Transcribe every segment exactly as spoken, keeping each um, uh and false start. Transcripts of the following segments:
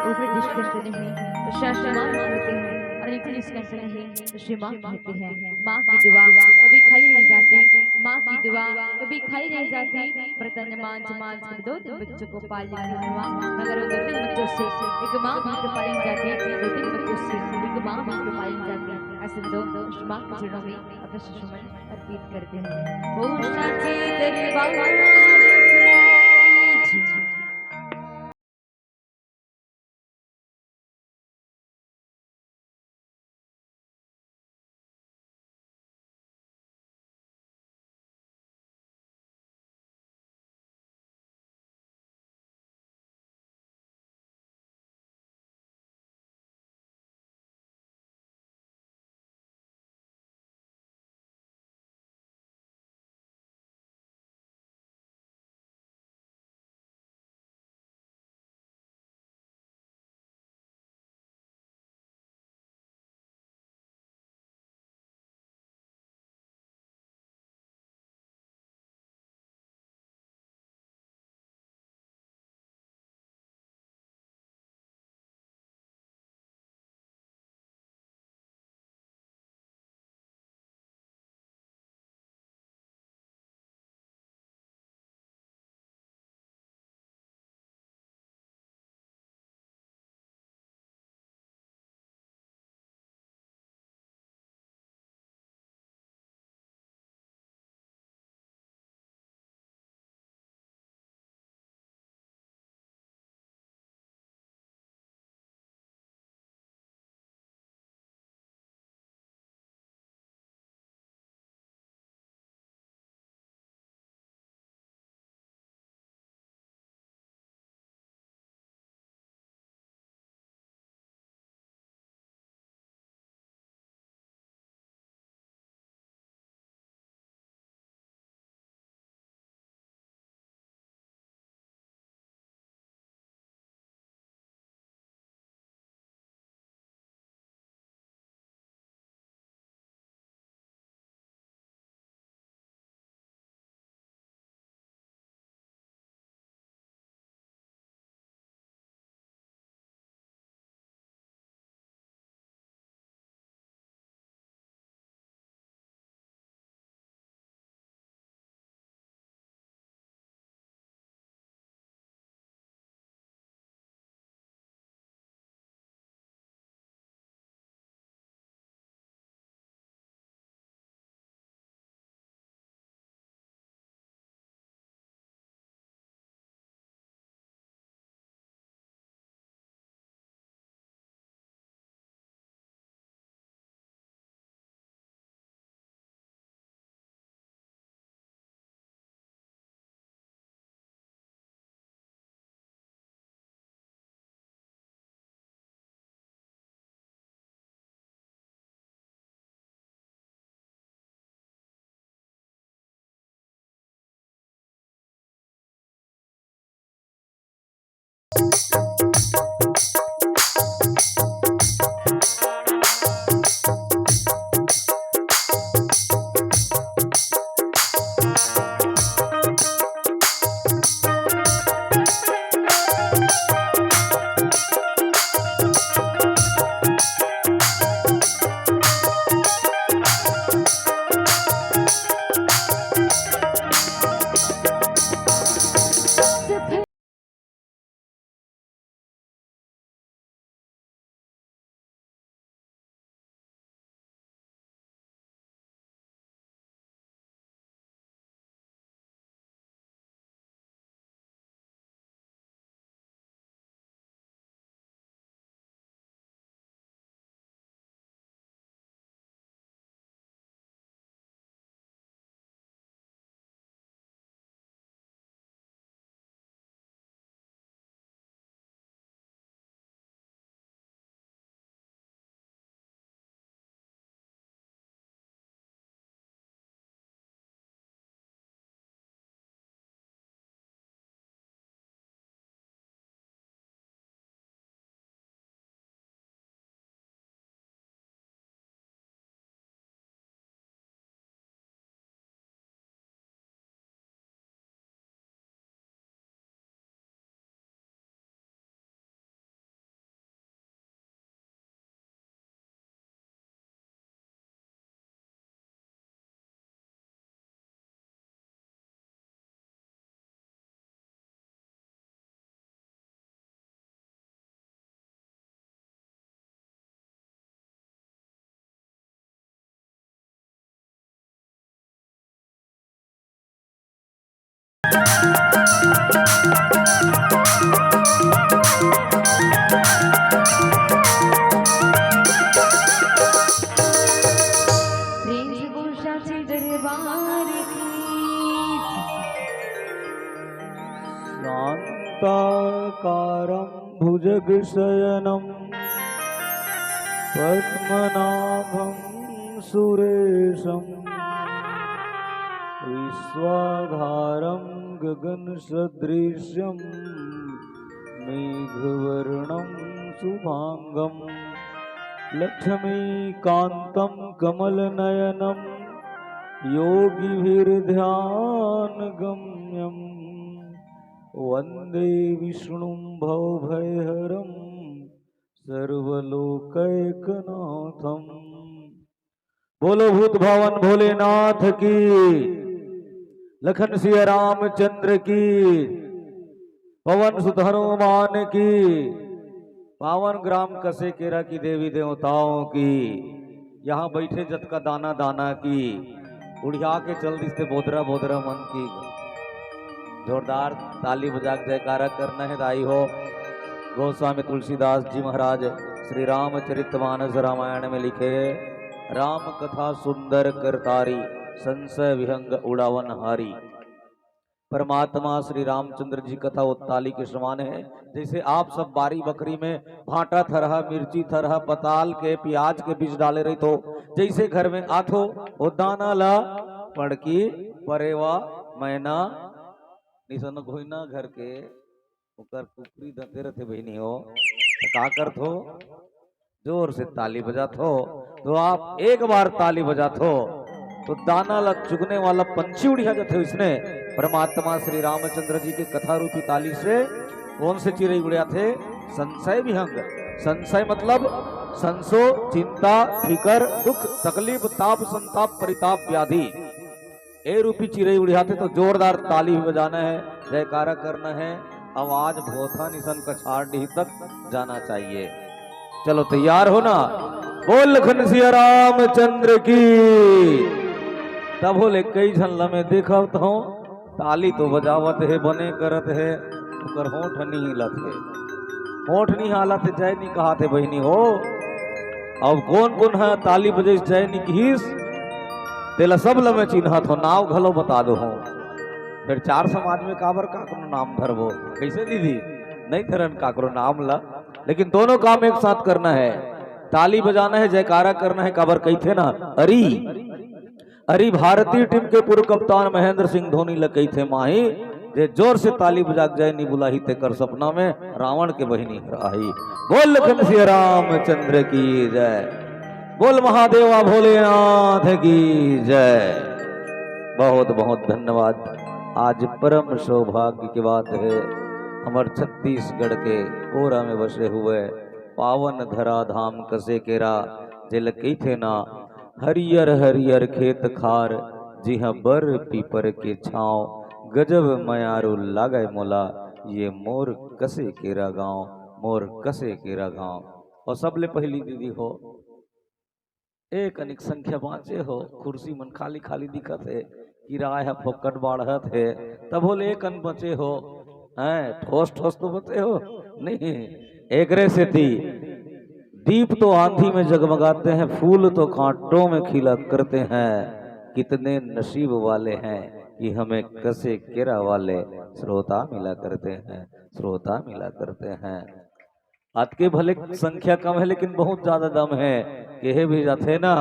ऊपर डिस्कशन है तो शास्त्र माँ कहते हैं, और नीचे डिस्कशन है तो श्री माँ कहते हैं। माँ की दुआ कभी खाली नहीं जाती, माँ की दुआ कभी खाली नहीं जाती। पर तन मन मन से दो तीन बच्चों को पाल लेती हूँ माँ, मगर उन दो तीन बच्चों से एक माँ भी तो पाली नहीं जाती, दो तीन बच्चों से एक माँ भी तो पाली नहीं जाती। ऐसे दो श्री माँ के चरणों में अपना शिशुमन अर्पित करते हैं। ओम शांति दरबार की जय। प्रेम से बोल सांची दरबार की। शांताकारं भुजगशयनं पद्मनाभं सुरेशं विश्वाधारं गगनसदृशं मेघवर्णं शुभांगं लक्ष्मीकान्तं कमलनयनं योगिभिर्ध्यानगम्यं वन्दे विष्णुं भवभयहरं सर्वलोकैकनाथम्। बोलो भूत भावन भोलेनाथ की, लखन सिया रामचंद्र की, पवन सुत हनुमान की, पावन ग्राम कसेकेरा की देवी देवताओं की, यहाँ बैठे जतका दाना दाना की, उड़िया के चल दिस ते बोदरा बोदरा मन की। जोरदार ताली बजा के जयकारा करना है दाई हो। गोस्वामी तुलसीदास जी महाराज श्री रामचरितमानस रामायण में लिखे हैं, राम कथा सुंदर करतारी, संशय विहंग उड़ावन हारी। परमात्मा श्री रामचंद्र जी कथा वो ताली के समान है। जैसे आप सब बारी बखरी में भांटा थरहा, मिर्ची थरहा, पताल के, प्याज के बीज डाले रहिथो, जैसे घर में आथो, वो दाना ला पड़की, परेवा, मैना, निसन घोइना घर के, ओकर कुकरी दंते रथे बहिनी हो, त का करथो? जोर से ताली बजाथो। तो आप एक बार ताली बजाथो तो दाना ला चुगने वाला पंछी उड़िया जाथे। इसने परमात्मा श्री रामचंद्र जी के कथा रूपी ताली से कौन से चिरई उड़िया थे? संशय विहंग। संशय मतलब संसो, चिंता, फिकर, दुख, तकलीफ, ताप, संताप, परिताप, व्याधि। ए रूपी चिरई उड़ियाथे तो जोरदार ताली भी बजाना है, जयकारा करना है, आवाज भोथा निसन कछार डीह तक जाना चाहिए। चलो तैयार हो ना? बोल लखन सिया रामचंद्र की। तब हो ले कई झन ल मैं देखत हूँ, ताली तो बजावत हे, बने करत हे, ओकर होंठ नहीं हिलत हे। होंठ नहीं हालत हे, जय नहीं कहात हे बहिनी हो। अब कौन कौन ह ताली बजाइस जय नहीं किहिस, तेला सब ल मैं चिन्हत हो, नाव घलो बता दो हो। फिर चार समाज में काबर काकरो नाम धरबो? कैसे दीदी? नहीं धरन काकरो नाम ला, लेकिन दोनों काम एक साथ करना है। ताली बजाना है, जयकारा करना है। काबर कहिथे ना, अरी अरी भारतीय टीम के पूर्व कप्तान महेंद्र सिंह धोनी ल कहिथे माही, जे जोर से ताली बजा के जय नी बुलाही, तेकर सपना में रावण के बहिनी हर आही। बोल लखन सिया रामचंद्र की जय, बोल महादेवा भोलेनाथ की जय। बहुत बहुत धन्यवाद। आज परम सौभाग्य की बात है, हमर छत्तीसगढ़ के कोरा में बसे हुए पावन धरा धाम कसेकेरा, जेला कहिथे ना हरियर हरियर खेत खार, जिहां बर पीपर के छांव, गजब मयारू लागय मोला, ये मोर कसेकेरा गांव, मोर कसेकेरा गांव। अउ सबले पहिली दीदी हो, एक अनिक संख्या बांचे हो, कुर्सी मन खाली खाली दिखत हे, किराया ह फोकट बाढ़त हे, तभो ले एक अन बचे हो, हैं, ठोस ठोस तो बचे हो, नहीं, एकरे सेती दीप तो आंधी में जगमगाते हैं, फूल तो कांटों में खिला करते हैं। कितने नसीब वाले हैं कि हमें कसेकेरा वाले श्रोता मिला करते हैं, श्रोता मिला करते हैं। अतके भले संख्या कम है, लेकिन बहुत ज्यादा दम है। कहे भी जाथे ना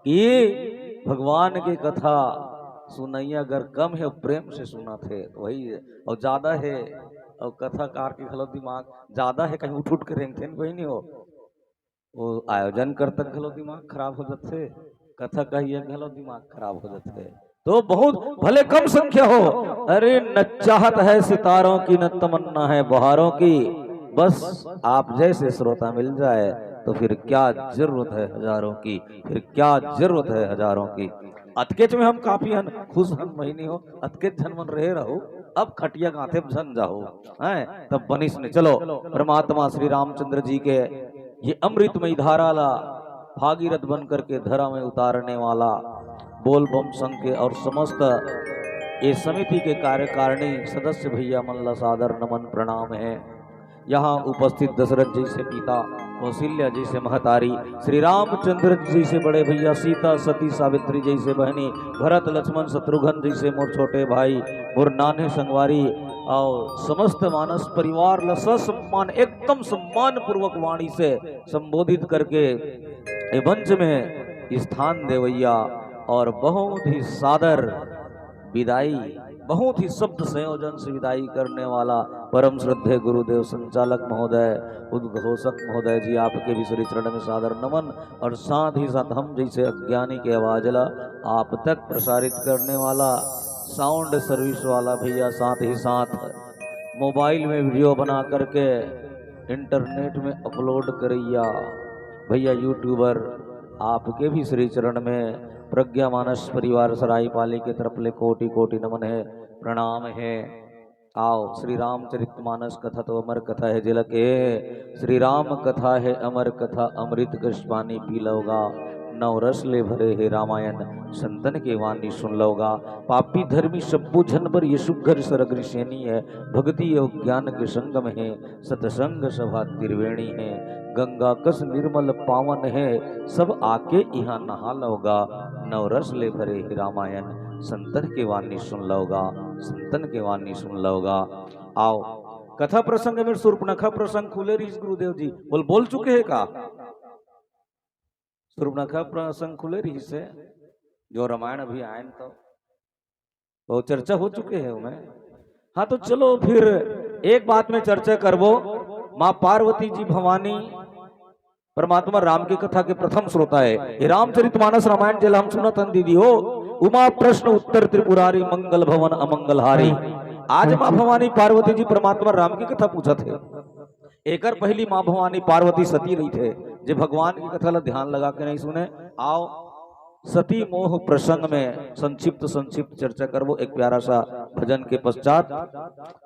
कि भगवान के कथा सुनइया अगर कम है, प्रेम से सुनथे, वही है। अउ ज्यादा है, अउ कथाकार के घलो दिमाग ज्यादा है, कहीं उठ उठ के रेंगथे न, वही नहीं हो। वो आयोजन करता घलो दिमाग खराब हो जाथे, कथा कहिया घलो दिमाग खराब हो जाथे। तो बहुत भले कम संख्या हो, अरे न चाहत है सितारों की, न तमन्ना है बहारों की। बस आप जैसे श्रोता मिल जाए तो फिर क्या जरूरत है हजारों की, फिर क्या जरूरत है हजारों की। अतकेच में हम काफी हन, खुश हन, महीनी हो, अतकेच झन मन रहे रहू, अब खटिया गांथे झन जाहू, हैं, तब बनिस ने। चलो, परमात्मा श्री रामचंद्र जी के ये अमृतमयी धारा ला भागीरथ बन करके धरा में उतारने वाला बोल बम संघ के और समस्त ये समिति के कार्यकारिणी सदस्य भैया मन ला सादर नमन प्रणाम है। यहाँ उपस्थित दशरथ जैसे पिता, कौशल्या जैसे महतारी, श्री रामचंद्र जैसे बड़े भैया, सीता सती सावित्री जैसे बहनी, भरत लक्ष्मण शत्रुघ्न जैसे मोर छोटे भाई, मोर नान्हे संगवारी, और समस्त मानस परिवार ला ससम्मान, एकदम सम्मान पूर्वक वाणी से संबोधित करके ए मंच में स्थान देवैया और बहुत ही सादर विदाई, बहुत ही शब्द संयोजन से विदाई करने वाला परम श्रद्धेय गुरुदेव संचालक महोदय, उद्घोषक महोदय जी, आपके भी श्री चरण में सादर नमन। और साथ ही साथ हम जैसे अज्ञानी के आवाज ला आप तक प्रसारित करने वाला साउंड सर्विस वाला भैया, साथ ही साथ मोबाइल में वीडियो बना करके इंटरनेट में अपलोड करैया भैया यूट्यूबर, आपके भी श्री चरण में प्रज्ञा मानस परिवार सरायपाली के तरफ ले कोटि कोटि नमन है, प्रणाम है। आओ, श्री रामचरित मानस कथा तो अमर कथा है, जेला के श्री राम कथा है अमर कथा, अमृत कस पानी पी लवगा, नौ रस ले भरे हे रामायण, संतन के वाणी सुन लवगा। पापी धर्मी सब्बो झन बर ये सुघर सरग रिसेनी है, भक्ति और ज्ञान के संगम है, सतसंग सभा त्रिवेणी है, गंगा कस निर्मल पावन है, सब आके इहाँ नहा लवगा, नौ रस ले भरे हे रामायण, संतन के वाणी सुन लवगा, संतन के वाणी सुन लवगा। आओ, कथा प्रसंग में सूर्पनखा प्रसंग खुले रहिस गुरुदेव जी, बोल, बोल चुके हैं का? सूर्पनखा प्रसंग खुले रहिस हे, जो रामायण अभी आयन तो वो चर्चा हो चुके है ओमे। हाँ, तो चलो फिर एक बात में चर्चा करबो। माँ पार्वती जी भवानी परमात्मा राम की कथा के प्रथम श्रोता है। ये रामचरित मानस रामायण जेला हम सुनत हन दीदी हो, उमा प्रश्न उत्तर त्रिपुरारी मंगल भवन अमंगल हारी। आज माँ भवानी पार्वती जी परमात्मा राम की कथा पूछत है। एकर पहली माँ भवानी पार्वती सती रहिथे, जे भगवान की कथा ला ध्यान लगा के नहीं सुने। आओ, सती मोह प्रसंग में संक्षिप्त संक्षिप्त चर्चा करबो एक प्यारा सा भजन के पश्चात।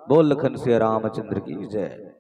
बोल लखन सिया रामचंद्र की जय।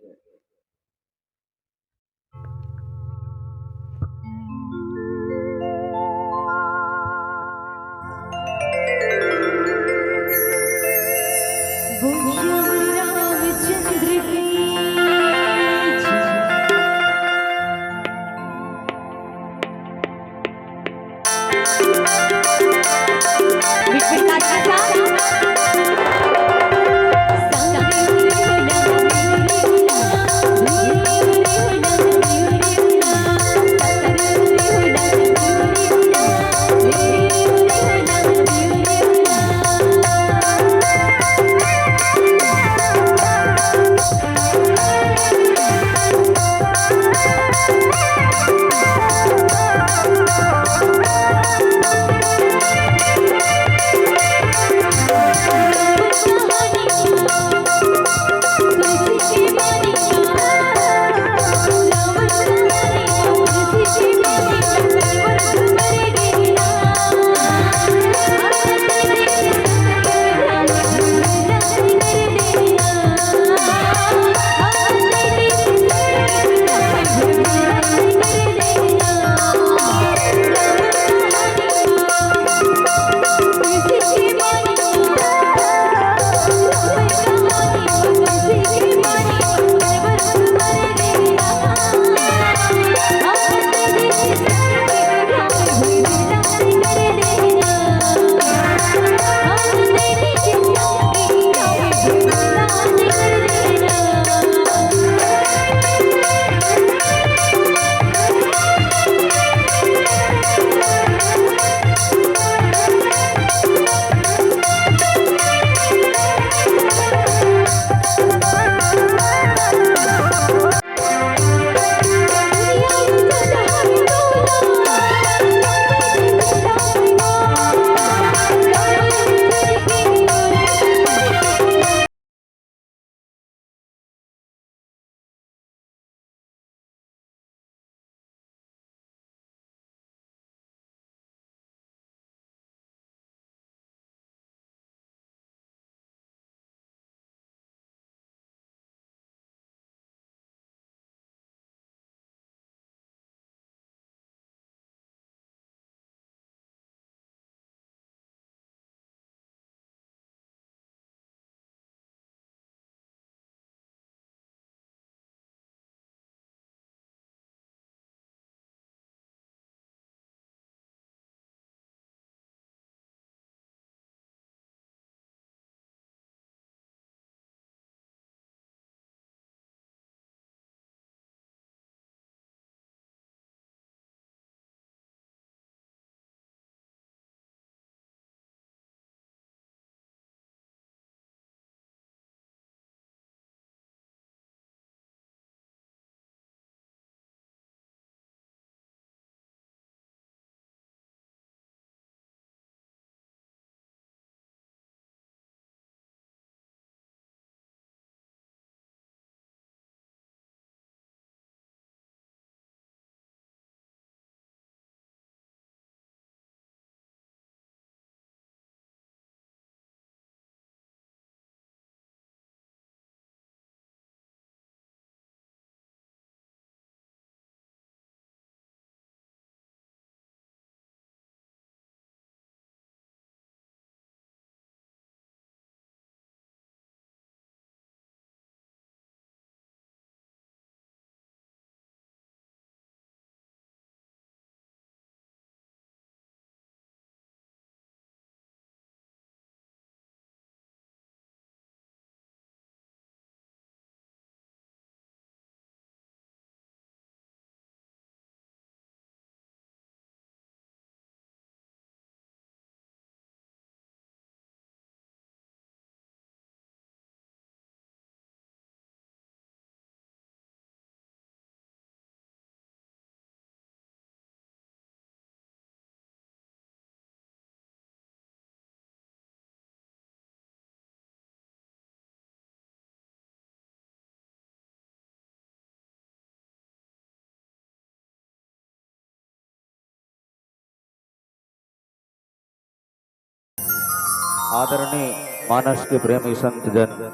आदरणीय मानस के प्रेमी संत जन,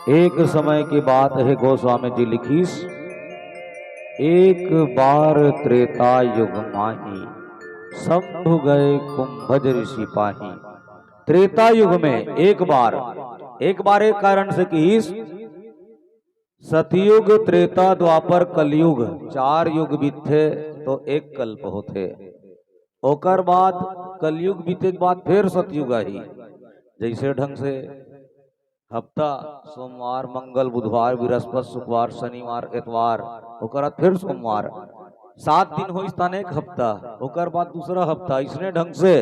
एक समय की बात हे, गोस्वामी जी लिखिस, एक बार त्रेता युग माही, शंभु गए कुंभज ऋषि पाही। त्रेता युग में एक बार, एक बार एक कारण से किहिस, सतयुग, त्रेता, द्वापर, कलयुग, चार युग बीतथे तो एक कल्प होथे। ओकर बाद कलयुग बीते के बाद फिर सतयुग आही। जैसे ढंग से हफ्ता, सोमवार, मंगल, बुधवार, बृहस्पति, शुक्रवार, शनिवार, एतवार, ओकर बाद फिर सोमवार, सात दिन होइस तहान एक हफ्ता, ओकर बाद दूसरा हफ्ता, इसने ढंग से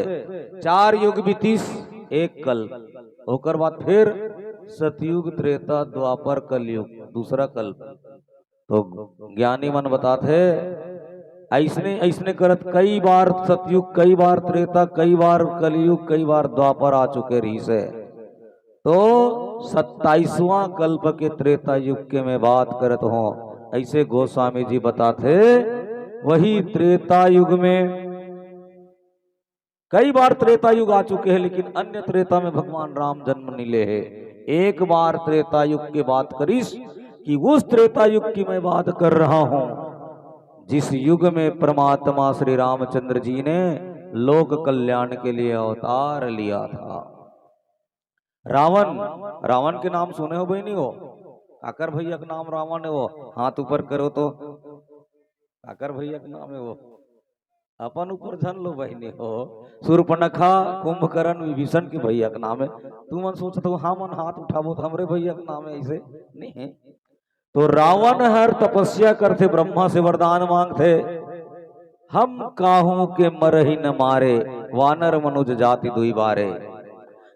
चार युग बीतिस, एक कल्प, ओकर बाद फिर सतयुग, त्रेता, द्वापर, कलयुग, दूसरा कल्प। तो ज्ञानी मन बताथे, ऐसने ऐसने करत कई बार सतयुग, कई बार त्रेता, कई बार कलयुग, कई बार द्वापर आ चुके रहिस हे। तो सत्ताईसवाँ कल्प के त्रेता युग के मैं बात करत हों, ऐसे गोस्वामी जी बताथे। वही त्रेता युग में कई बार त्रेता युग आ चुके हे, लेकिन अन्य त्रेता में भगवान राम जन्म नहीं ले हे। एक बार त्रेता युग के बात करिस कि उस त्रेता युग की मैं बात कर रहा हूं, जिस युग में परमात्मा श्री रामचंद्र जी ने लोक कल्याण के लिए अवतार लिया था। रावण, रावण के नाम सुने हो बहिनी हो? काकर भैया के नाम रावण हे वो? हाथ ऊपर करो तो। काकर भैया के नाम हे वो? अपन ऊपर झन लो बहिनी हो। सूर्पनखा, कुंभकर्ण, विभीषण के भैया के नाम हे। तुमन सोचत हो, हाँ, मन हाथ उठाबो तो हमरे भैया के नाम हे, ऐसे नहीं हे। तो रावण हर तपस्या करथे, ब्रह्मा से वरदान मांगथे, हम काहू के मरहि न मारे, वानर मनुज जाति दुई बारे।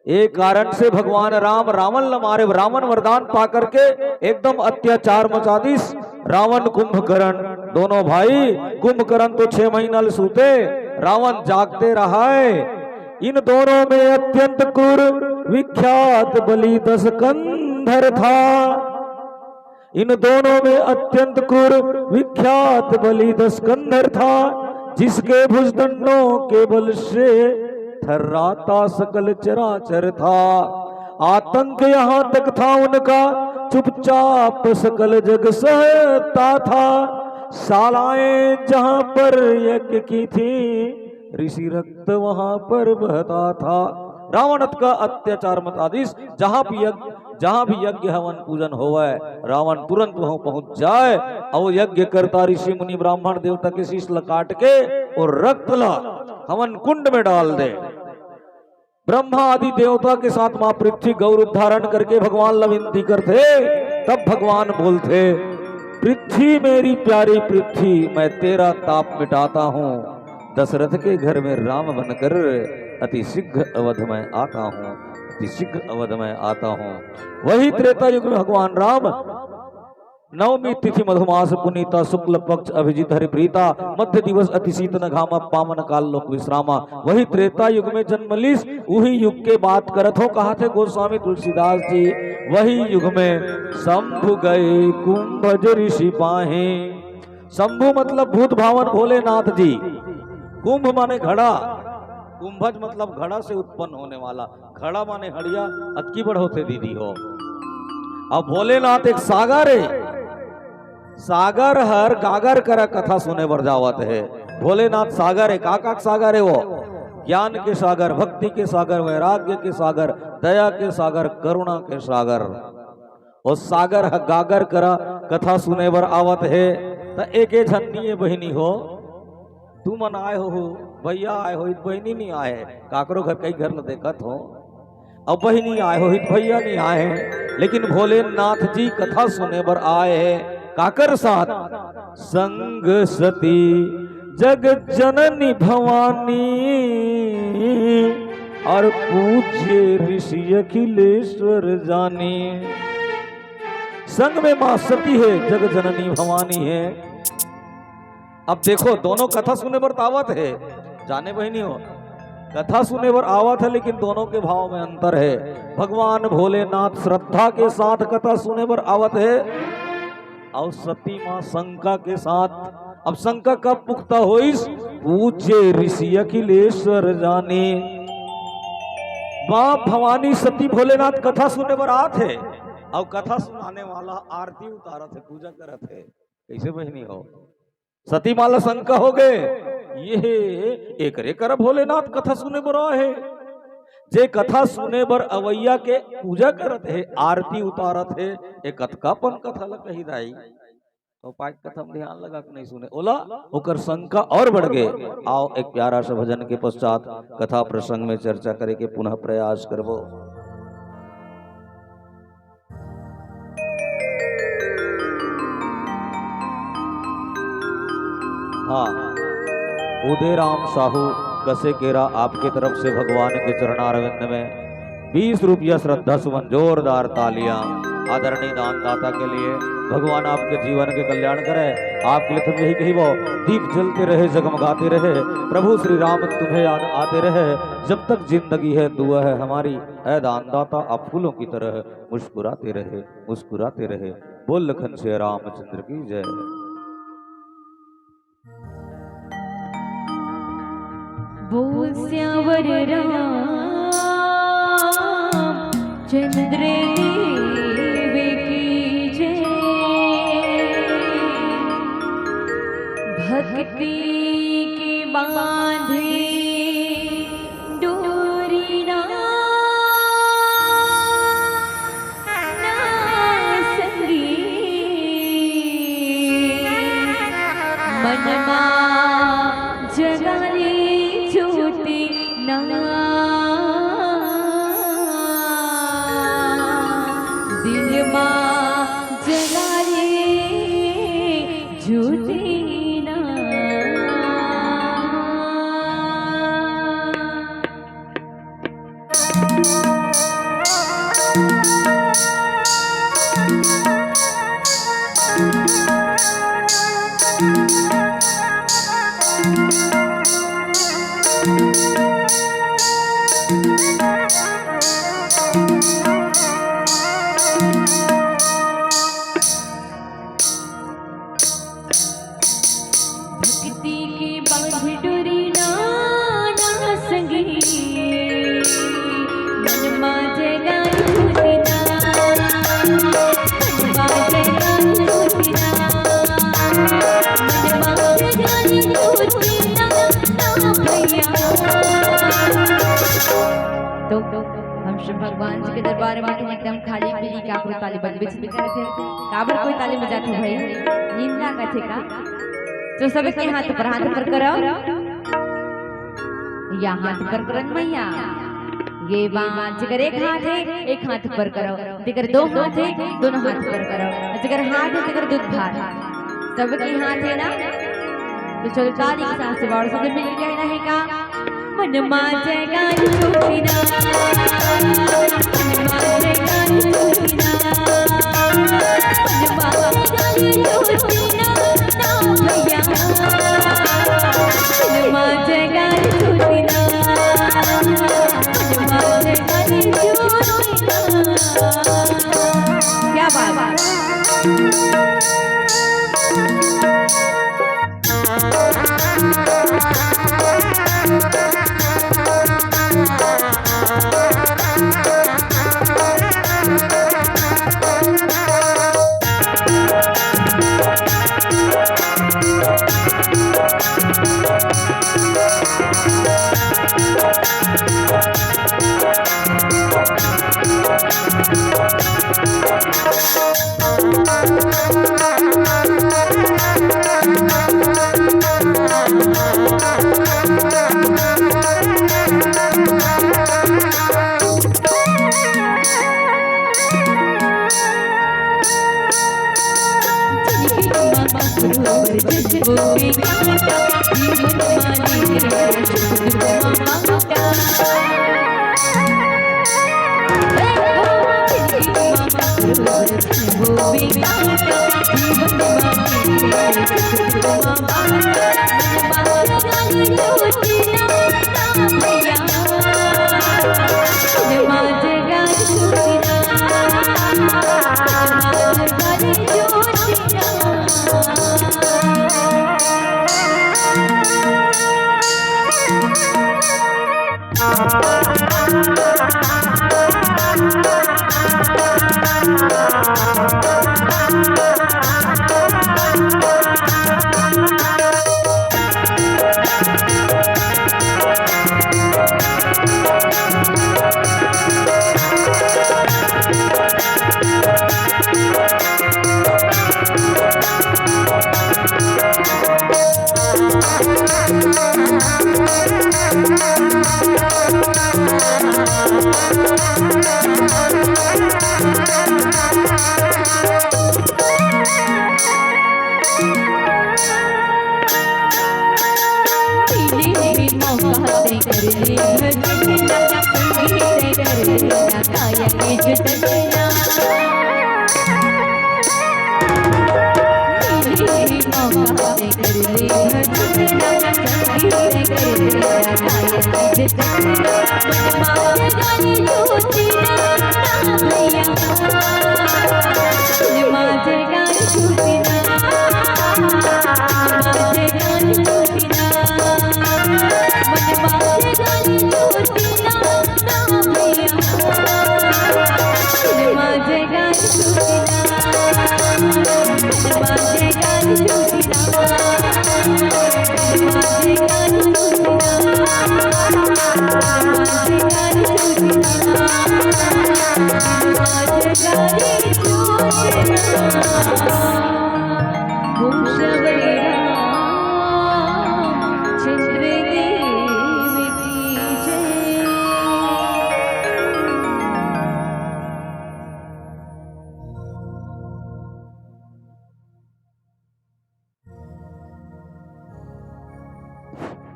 एक कारण से भगवान राम रावण ल मारे, रावण वरदान पा करके एकदम अत्याचार मचा दिस। रावण कुंभकर्ण दोनों भाई, कुंभकर्ण तो छह महीना ले सूते, रावण जागते रहाय। इन दोनों में अत्यंत क्रूर विख्यात बलि दस कंधर था। इन दोनों में अत्यंत क्रूर विख्यात बलि दस कंधर था, जिसके भुजदंडों के बल से थर्राता सकल चराचर था। आतंक यहाँ तक था उनका, चुपचाप सकल जग सहता था। शालाएं जहाँ पर यज्ञ की थी, ऋषि रक्त वहां पर बहता था। रावण अतका अत्याचार मचा दिस, जहां भी यज्ञ, जहां भी यज्ञ हवन पूजन होवय, रावण तुरंत वहां पहुंच जाय और यज्ञ करता ऋषि मुनि ब्राह्मण देवता के शीश ल काट के और रक्त ला हवन कुंड में डाल दे। ब्रह्मा आदि देवता के साथ मां पृथ्वी गौ रूप धारण करके भगवान ला विनती करथे, तब भगवान बोलथे, "पृथ्वी मेरी प्यारी पृथ्वी, मैं तेरा ताप मिटाता हूँ। दशरथ के घर में राम बनकर अति शीघ्र अवध में आता हूँ, अति शीघ्र अवध में आता हूँ।" वही त्रेता युग में भगवान राम नवमी तिथि मधुमास पुनीता, शुक्ल पक्ष अभिजीत हरि प्रीता, मध्य दिवस अति शीतन घामा, पावन काल लोक विश्रामा। वही त्रेता युग में जन्म लीस, उही युग के बात करत हों, कहाथे गोस्वामी तुलसीदास जी। वही युग में शंभु गए कुंभज ऋषि पाहे। शंभु मतलब भूत भावन भोलेनाथ जी। कुंभ माने घड़ा, कुंभज मतलब घड़ा से उत्पन्न होने वाला। घड़ा माने हड़िया, अतकी बड़ होथे दीदी हो। अब भोलेनाथ एक सागर हे, सागर हर गागर करा कथा सुने बर जावत हे। भोलेनाथ सागर हे, का का के सागर हे वो? ज्ञान के सागर, भक्ति के सागर, वैराग्य के सागर, दया के सागर, करुणा के सागर। वो सागर ह गागर करा कथा सुने बर आवत हे, त एके झन नहीं हे बहिनी हो। तुमन आए हो, भैया आए हो, इत बहिनी नहीं आए, काकरो घर कई घर ल देखत हों। अब बहिनी आए हो, इत भैया नहीं आए, लेकिन भोलेनाथ जी कथा सुने बर आए हे। काकर साथ? संग सती जग जननी भवानी और पूज्य ऋषि अखिलेश्वर जानी। संग में माँ सती हे, जग जननी भवानी हे। अब देखो, दोनों कथा सुने बर त आवत हे, जाने बहिनी हो, कथा सुने बर आवत हे, लेकिन दोनों के भाव में अंतर हे। भगवान भोलेनाथ श्रद्धा के साथ कथा सुने बर आवत हे, और सती माँ शंका के साथ। अब शंका कब पुख्ता होइस? पूज्य ऋषि अखिलेश्वर जानी। माँ भवानी सती भोलेनाथ कथा सुने बर आत हे, अउ कथा सुनाने वाला आरती उतारत हे, पूजा करत हे। कइसे बहिनी हो? सती माँ ला शंका होगे, ये एकरे करा भोलेनाथ कथा सुने बर आए हे। जे कथा सुने बर अवइया के पूजा करत हे, आरती उतारत हे, ए कतकापन कथा ला कही दाई। तो पाँच कथा में ध्यान लगा के नहीं सुने, ओला ओकर शंका अउ बढ़गे। आओ, एक प्यारा सा भजन के पश्चात कथा प्रसंग में चर्चा करे के पुनः प्रयास करबो। हाँ, उदय राम साहू कसेकेरा, आपके तरफ से भगवान के चरणारविंद में बीस रुपया श्रद्धा सुमन, जोरदार तालियां आदरणीय दानदाता के लिए। भगवान आपके जीवन के कल्याण करे। आपके लिए तुम यही कहिबो, दीप जलते रहे, जगमगाते रहे, प्रभु श्री राम तुम्हें याद आते रहे, जब तक जिंदगी है दुआ है हमारी, ऐ दानदाता आप फूलों की तरह मुस्कुराते रहे, मुस्कुराते रहे। बोल लखन सिया रामचंद्र की जय। बोल सियावर राम चंद्र देव की जय। भक्ति के बांधे डोरी ना, ना संगी, मनमा जगा ले ज्योति ना, दिलमा जगा ले ज्योति ना। भक्ति के बांध डोरी ना, ना संगी, मन मा जगा ज्योति ना, मन मा जगा ज्योति ना, मन मा जगा ज्योति ना, ना भैया। तो हम सब भगवान जी के दरबार में एकदम खाली पीली काकरो ताली बजबे नहीं करत हे। काबर कोई ताली बजात हे भाई? नींद लागत हे का? तो सबके हाथ पर, हाथ पर करो। या हाथ पर करो न मैया। ये बात, जेकर एक हाथ हे, एक हाथ पर करो। जेकर दो हाथ हे, दोनों हाथ पर करो। जेकर हाथ हे, तेकर दूध भात। सबके हाथ हे ना? तो चलो ताली के साथ से बार से मिल के कहना हे का? मन मा जगा ज्योति ना, मन मा जगा ज्योति ना, मन मा जगा ज्योति ना, ना भैया। मन मा जगा ज्योति ना, मन मा जगा ज्योति ना। क्या बात।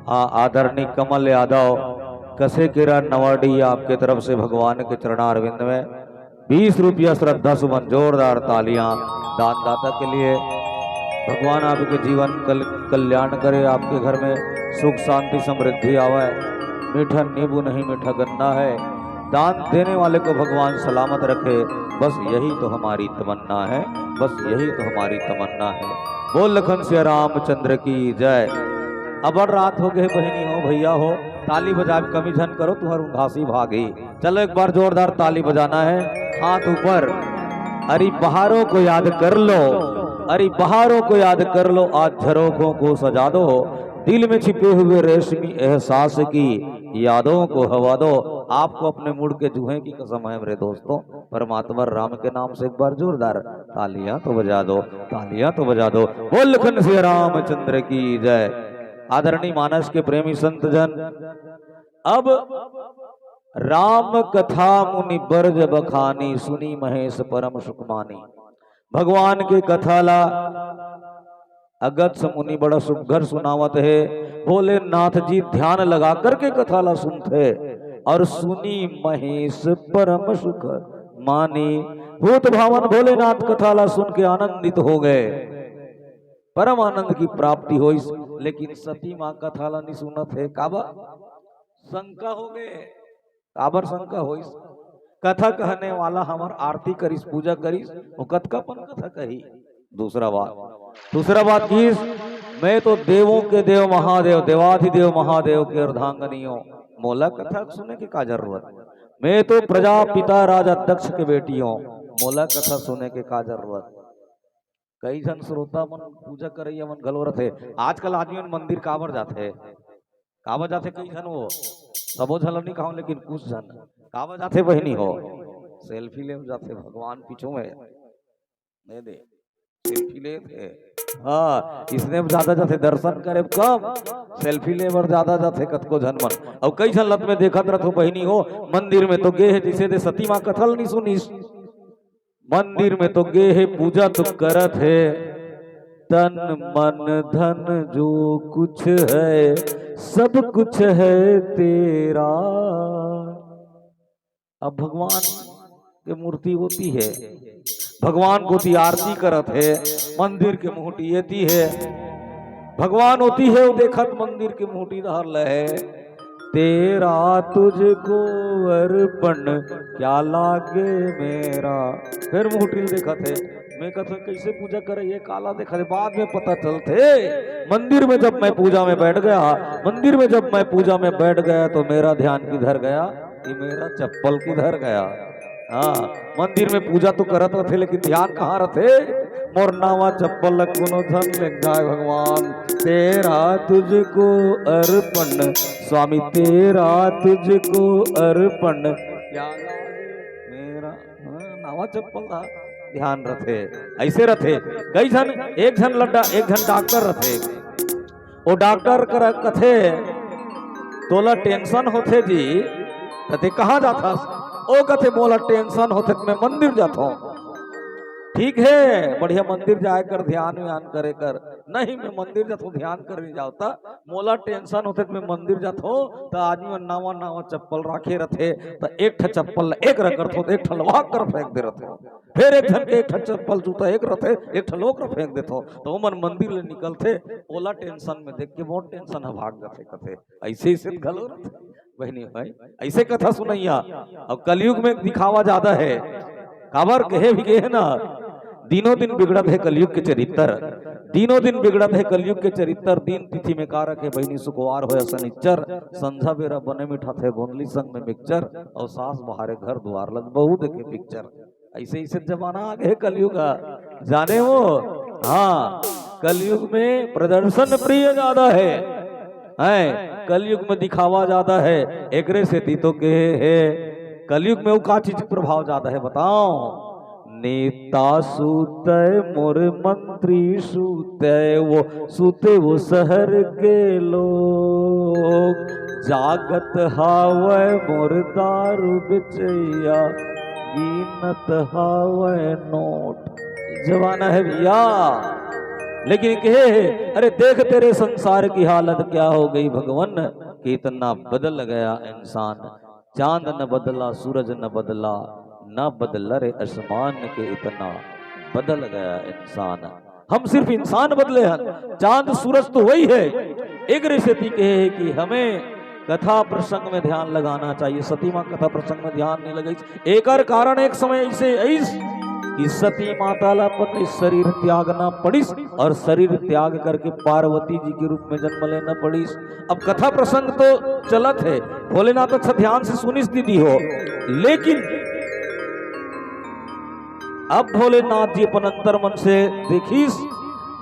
आ, आदरणीय कमल यादव, कसेकेरा नवाडी, आपके तरफ से भगवान के चरणारविंद में बीस रुपया श्रद्धा सुमन, जोरदार तालियां दानदाता के लिए। भगवान आपके जीवन कल-, कल्याण करे, आपके घर में सुख शांति समृद्धि आवे। मीठा नींबू नहीं, मीठा गन्ना है। दान देने वाले को भगवान सलामत रखे, बस यही तो हमारी तमन्ना है, बस यही तो हमारी तमन्ना है। बोल लखन सिया रामचंद्र की जय। अब्बड़ रात हो गए बहिनी हो, भैया हो, ताली बजाए कमी झन करो, तुम्हार उंघासी भागी। चलो एक बार जोरदार ताली बजाना है, हाथ ऊपर। अरे बहारों को याद कर लो, अरे बहारों को याद कर लो, आज झरोखों को सजा दो, दिल में छिपे हुए रेशमी एहसास की यादों को हवा दो। आपको अपने मूड के जूहे की कसम है मेरे दोस्तों, परमात्मा राम के नाम से एक बार जोरदार तालियां तो बजा दो, तालियां तो बजा दो। बोल लखन सिया रामचंद्र की जय। आदरणीय मानस के प्रेमी संत जन, अब राम कथा मुनि बरज बखानी, सुनी महेश परम सुख मानी। भगवान के कथा ला अगस्त्य मुनि बड़ा सुघर सुनावत हे। भोलेनाथ जी ध्यान लगा करके कथा ला सुनथे और सुनी महेश परम सुख मानी। भूत भावन भोलेनाथ कथा ला सुन के आनंदित हो गए, परम आनंद की प्राप्ति होइस। लेकिन सती माँ कथा ला नहीं सुनत हे, काबर? शंका हो गए। काबर शंका होइस? कथा कहने वाला हमर आरती करिस, पूजा करिस, वो कतका पन कथा कही? दूसरा बात, दूसरा बात किस, मैं तो देवों के देव महादेव, देवाधिदेव महादेव के अर्धांगनी हों, मोला कथा सुने के का जरूरत? मैं तो प्रजापिता राजा दक्ष के बेटी हों, मोला कथा सुने के का जरूरत? कई झन श्रोता मन, पूजा करइया मन घलो रथे। आजकल आदमी मन मंदिर काबर जाथे? काबर जाथे कई झन? वो सबो झन ल नहीं कहूं, लेकिन कुछ झन काबर जाथे बहिनी हो? सेल्फी ले जाथे भगवान पीछू में। नहीं दे, सेल्फी लेथे। हाँ, इसने ज्यादा जाथे दर्शन करे कम, सेल्फी ले बर ज्यादा जाथे कतको झन मन। अउ कई झन लत में देखत रथो बहिनी हो, मंदिर में तो गे हे, जैसे दे सती माँ कथा ल नहीं सुनिस। मंदिर में तो गे हे, पूजा तो करत हे, तन मन धन जो कुछ है, सब कुछ है तेरा। अब भगवान के मूर्ति होती है, भगवान कोती आरती करत हे, मंदिर के मुहटी एती है, भगवान होती है, वो देखत मंदिर के मुहटी धर ले हे। तेरा तुझको अर्पण क्या लागे मेरा। फिर मुहटी ल देखत हे, मैं कथा कैसे पूजा करे, ये काला देखत हे, बाद में पता चलथे। मंदिर में जब मैं पूजा में बैठ गया, मंदिर में जब मैं पूजा में बैठ गया तो मेरा ध्यान किधर गया? ये मेरा चप्पल किधर गया? हाँ, मंदिर में पूजा तो करत रथे, लेकिन ध्यान कहाँ रथे? मोर नावा चप्पल ल कोनो झन लेग जाए भगवान। तेरा तुझको अर्पण स्वामी, तेरा तुझको अर्पण। क्या मेरा, हाँ, नावा चप्पल का ध्यान रथे, ऐसे रथे। कई झन, एक झन लड्डा, एक झन डॉक्टर रथे। वो डॉक्टर करा कथे, "तोला टेंशन होथे जी, त ते कहाँ जाथस?" ओ कथे, "मोला टेंशन होथे त मैं मंदिर जाथों।" ठीक है, बढ़िया मंदिर जाए कर, ध्यान व्यान करे कर, नहीं, मैं मंदिर जाथों, ध्यान करे जावत, मोला टेंशन होथे त मैं मंदिर जाथों, त आदमी मन नावा नावा चप्पल राखे रथे, त एक ठा चप्पल ला एक रंग करथों, त एक ठा ला वहां कर फेंक दे रथों, फिर एक झन के एक ठा चप्पल जूता एक रथे, एक ठा ला ओकर फेंक देथों, त ओमन मंदिर ले निकलथे, ओला टेंशन में देख के मोर टेंशन ह भाग जाथे कथे। ऐसे ऐसे घलो रथे बहिनी भाई, ऐसे कथा सुनैया। अब कलयुग में दिखावा ज्यादा है, काबर कहे भी गए ना, दिनों दिन बिगड़त है कलयुग के चरित्र, दिनों दिन बिगड़त है कलयुग के चरित्र। दिन तिथि में कारक है बहिनी सुकवार होय सनिच्चर, संझा बेरा बने मिठाथे गोंदली संग में मिक्चर, और सास बहारे घर दुआर लग बहू देखे पिक्चर। ऐसे ऐसे जमाना आ गए कलयुग का, जाने वो। हाँ, कलयुग में प्रदर्शन प्रिय ज्यादा है, हैं, कलयुग में दिखावा ज्यादा है, एकरे सेती तो कहे है। कलयुग में वो का चीज के प्रभाव ज्यादा है बताओ? नेता सूतय मोर मंत्री सूतय, वो सूते वो शहर के लोग, जागत हावय मोर दारू बेचैया, गिनत हावय नोट। जमाना है भैया, लेकिन कहे है, अरे देख तेरे संसार की हालत क्या हो गई भगवान, कि इतना बदल गया इंसान। चांद न बदला, सूरज न बदला, न बदला रे आसमान के, इतना बदल गया इंसान। हम सिर्फ इंसान बदले हन, चांद सूरज तो वही है। एकरे सेती कहे है कि हमें कथा प्रसंग में ध्यान लगाना चाहिए। सती माँ कथा प्रसंग में ध्यान नहीं लगाइस। एकर कारण एक समय ऐसे आइस कि सती माता ला अपन शरीर त्यागना पड़िस और शरीर त्याग करके पार्वती जी के रूप में जन्म लेना पड़िस। अब कथा प्रसंग तो चलत है, भोलेनाथ अच्छा ध्यान से सुनिस दीदी हो, लेकिन अब भोलेनाथ जी अपन अंतर मन से देखिस,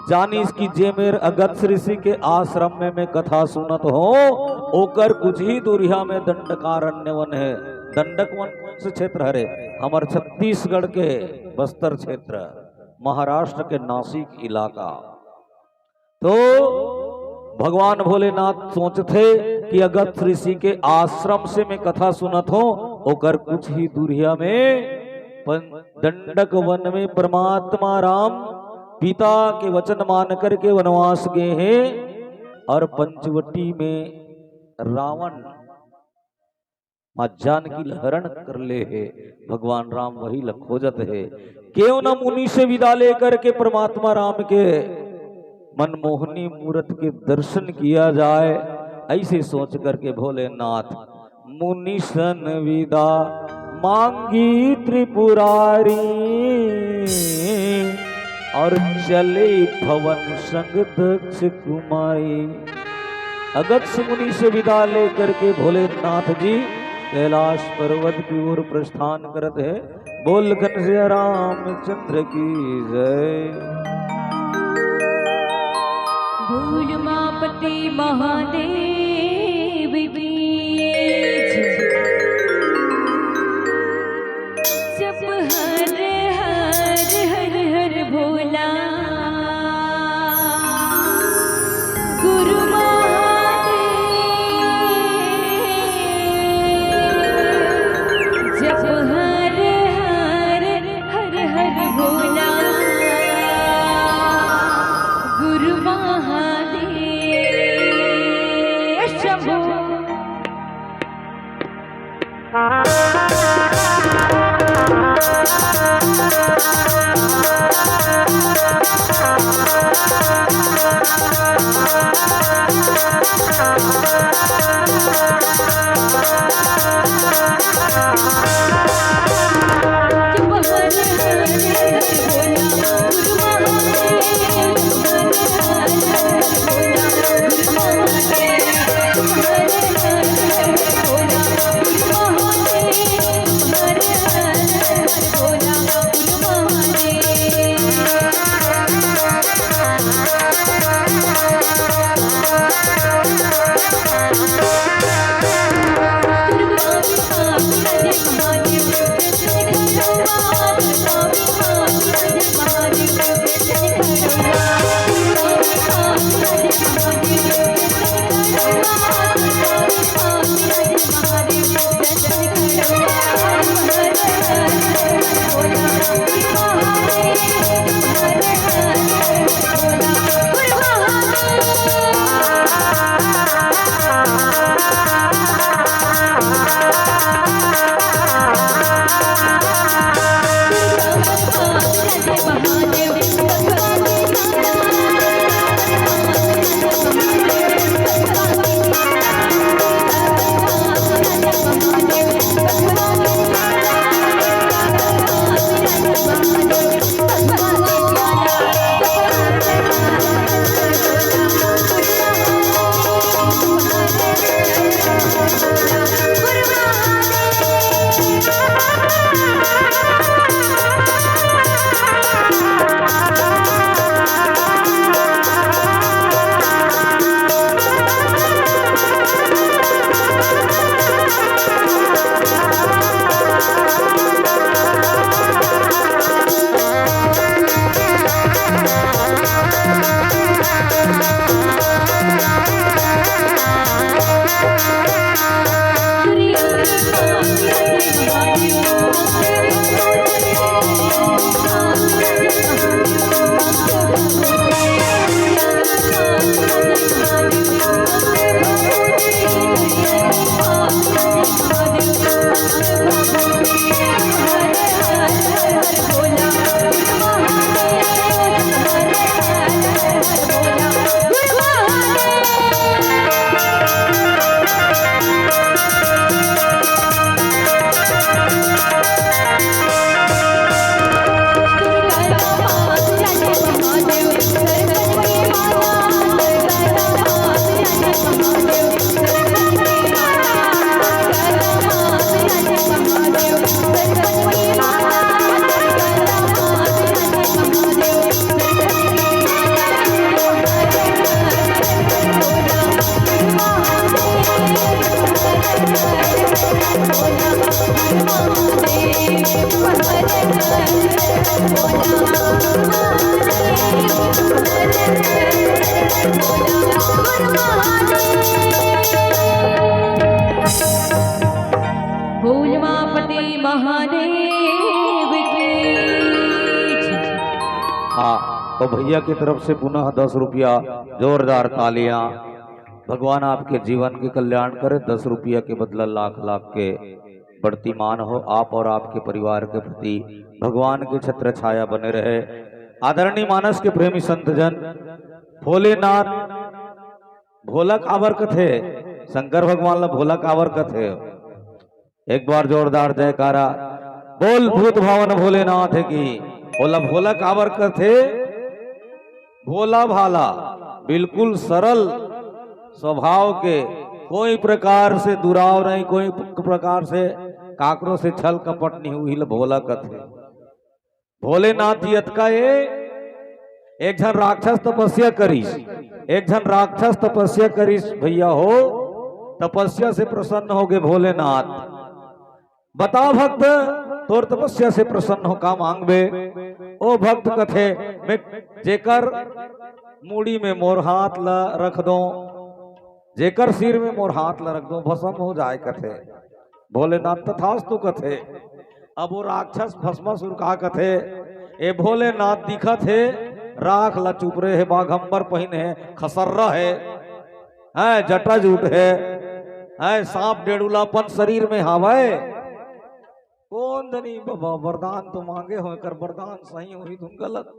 जानिस कि जे मेर अगस्त्य ऋषि के आश्रम में मैं कथा सुनत हों, ओकर कुछ ही दूरिहा में दंडकारण्य वन है। दंडक वन कौन से क्षेत्र हरे? हमर छत्तीसगढ़ के बस्तर क्षेत्र, महाराष्ट्र के नासिक इलाका। तो भगवान भोलेनाथ सोचथे कि अगस्त्य ऋषि के आश्रम से मैं कथा सुनत हों, ओकर कुछ ही दूरिहा में पन-, दंडक वन में परमात्मा राम पिता के वचन मान करके वनवास गए हैं और पंचवटी में रावण माँ जानकी ल हरण कर ले हे। भगवान राम वही ल खोजत हे। क्यों न मुनि से विदा लेकर के परमात्मा राम के मनमोहनी मूरत के दर्शन किया जाए, ऐसे सोच करके भोलेनाथ मुनि सन विदा मांगी त्रिपुरारी, और चले भवन संग दक्ष कुमाई। अगस्त्य मुनि से विदा लेकर के भोलेनाथ जी कैलाश पर्वत की ओर प्रस्थान करत हे। बोल घनश्याम रामचंद्र की जय। भोलमापति महादेव की जय। जप हर हर हर हर भोला गुरु महादेव। जप हर हर हर हर भोला गुरु महादेव। भोलमापति महादेव की जय। हाँ, तो भैया की तरफ से पुनः दस रुपया, जोरदार तालियां। भगवान आपके जीवन के कल्याण करे, दस रुपया के बदला लाख लाख के बढ़ती मान हो, आप और आपके परिवार के प्रति भगवान की छत्र छाया बने रहे। आदरणीय मानस के प्रेमी संतजन, भोलेनाथ भोला काबर कथे, शंकर भगवान ला भोला काबर कथे? एक बार जोरदार जयकारा बोल भूत भावन भोलेनाथ की। भोला भोला काबर कथे? भोला भाला, बिल्कुल सरल स्वभाव के, कोई प्रकार से दुराव नहीं, कोई प्रकार से काकरो से छल कपट नहीं, उही ल भोला कथे। भोलेनाथ जी अतका ए, एक झन राक्षस तपस्या करिस, एक झन राक्षस तपस्या करिस भैया हो, तपस्या से प्रसन्न होगे भोलेनाथ। बता भक्त, तोर तपस्या से प्रसन्न हो का मांगबे? ओ भक्त कथे, मैं जेकर मुड़ी में मोर हाथ ला रख दो, जेकर सिर में मोर हाथ ला रख दो, भस्म हो जाए कथे। भोलेनाथ तथास्तु कथे। अब वो राक्षस भस्मासुर का कथे, ए भोलेनाथ दिखत हे, राख ला चुपरे हे, बाघंबर पहिने हे, खसर्रा हे, हैं, जटा जूट हे, हैं, सांप डेड़ूला अपन शरीर में हावय। कोन जनी बाबा वरदान तो मांगे हो, एकर वरदान सही होही धुन गलत।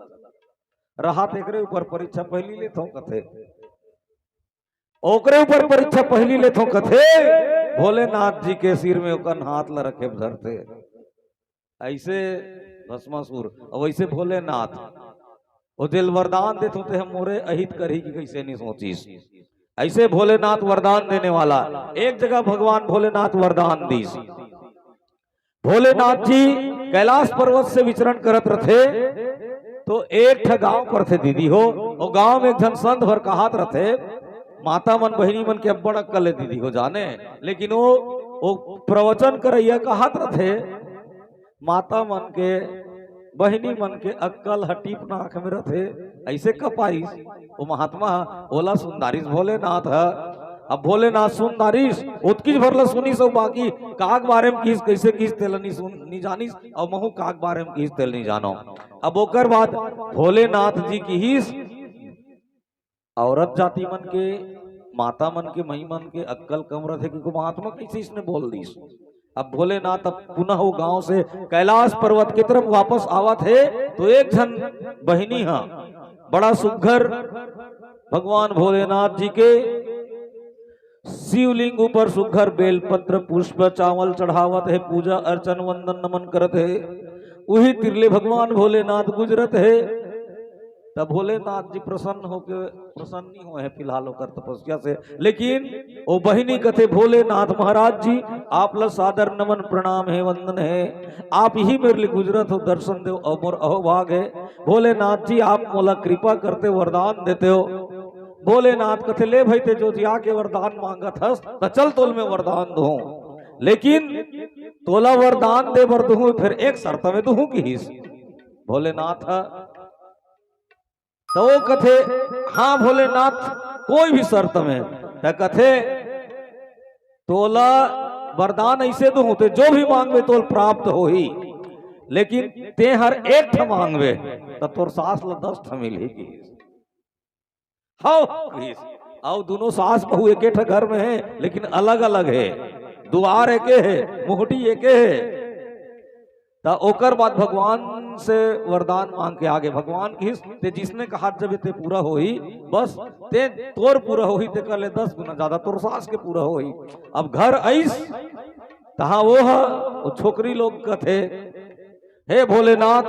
राहत एकरे ऊपर परीक्षा पहली लेथो कथे। ओकरे ऊपर परीक्षा पहली लेथो कथे, भोलेनाथ जी के सिर में ओकर हाथ ला रखे धरथे। ऐसे भस्मासुर और वैसे भोलेनाथ, वो जेल वरदान देथो ते हम मोरे अहित करही कि कैसे नहीं सोचिस। ऐसे भोलेनाथ वरदान देने वाला, एक जगह भगवान भोलेनाथ वरदान दीस। भोलेनाथ जी कैलाश पर्वत से विचरण करत रथे, तो एक ठा गांव परथे दीदी हो, वो गांव में एक झन संत भर कहात रथे, माता मन बहिनी मन के अब्बड़ अक्कल हे दीदी हो जाने, लेकिन वो, वो प्रवचन करैया कहात रथे, माता मन के, बहिनी मन के अक्कल ह टीप नाक में रथे, ऐसे कपाइस। वो महात्मा ह, ओला सुन डारिस भोलेनाथ ह। अब भोलेनाथ सुन डारिस, ओतकीच भर ला सुनिस, अउ बाकी काक बारे में किहिस, कैसे किहिस, तेला नी सुन, नी जानिस, अउ महू काक बारे में किहिस, तेला नी जानो। अब ओकर बाद भोलेनाथ जी किहिस, औरत जाति मन के, माता मन के, मई मन के अक्कल कम रथे, क्योंकि महात्मा कैसे इसने बोल दीस। अब भोलेनाथ अब पुनः वो गांव से कैलाश पर्वत की तरफ वापस आवत हे, तो एक झन बहिनी हा बड़ा सुघर भगवान भोलेनाथ जी के शिवलिंग ऊपर सुघर बेलपत्र पुष्प चावल चढ़ावत हे, पूजा अर्चन वंदन नमन करत हे। उही तिरले भगवान भोलेनाथ गुजरत हे। तब भोलेनाथ जी प्रसन्न होके, प्रसन्न नहीं हुए हैं फिलहाल ओकर तपस्या से, लेकिन ओ बहिनी कथे, "भोलेनाथ महाराज जी, आप ला सादर नमन प्रणाम हे, वंदन हे। आप ही मेरे लिए गुजरत हो, दर्शन देव और मोर अहोभाग हे। भोलेनाथ जी, आप मोला कृपा करते, वरदान देते हो।" भोलेनाथ कथे, "ले भाई, ते जो जिया के वरदान मांगत हस, त चल तोल में वरदान दूं, लेकिन तोला वरदान दे बर दूं, फिर एक शर्त में दूं," किहिस भोलेनाथ ह। त वो कथे, "हाँ भोलेनाथ, कोई भी शर्त में।" त कथे, "तोला वरदान ऐसे दूं, ते जो भी मांगबे तोल प्राप्त होही, लेकिन ते हर एक ठा मांगबे, त तोर सास ला दस ठा मिलही," किहिस। "हव," किहिस। अउ दोनों सास बहू एके ठा घर में हे, लेकिन अलग-अलग हे, दुआर एके हे, मुहटी एके हे। त ओकर बाद भगवान से वरदान मांग के आगे। भगवान किहिस, "ते जिसने कहा जबे ते पूरा होही, बस ते तोर पूरा होही, ते कर ले दस गुना ज्यादा तोर सास के पूरा होही।" अब घर आइस, तहां वो ह, वो छोकरी लोग कथे, "हे भोलेनाथ,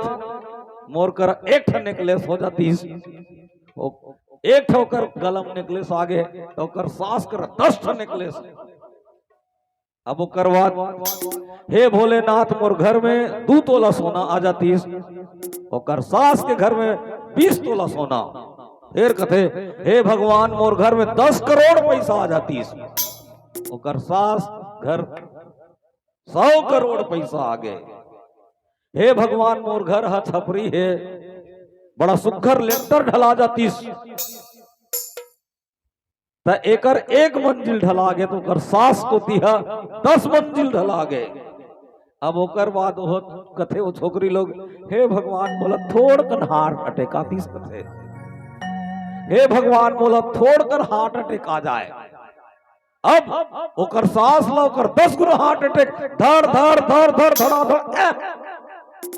मोर कर एक ठा नेकलेस हो जातीस।" ओ, एक ठा ओकर गला में नेकलेस आगे, त ओकर सास कर दस ठा नेकलेस। अब ओकर बाद, "हे भोलेनाथ, मोर घर में दू तोला सोना आ जातीस।" ओकर सास के घर में बीस तोला सोना। फेर कथे, "हे भगवान, मोर घर में दस करोड़ पैसा आ जातीस।" ओकर सास घर सौ करोड़ पैसा आगे। हे भगवान, मोर घर ह छपरी हे, बड़ा सुग्घर लेंटर ढला जातिस, त एकर एक मंजिल ढला गे, त ओकर सास कोती ह दस मंजिल ढला गे। अब ओकर बाद ओह कथे ओ छोकरी लोग, "हे भगवान, मोला थोड़ कन हार्ट अटैक आतिस," कथे, "हे भगवान, मोला थोड़ कन हार्ट अटैक आ जाए।" अब ओकर सास ला ओकर दस गुना हार्ट अटैक, धड़ धड़ धड़ धड़ धड़ाधड़, ए,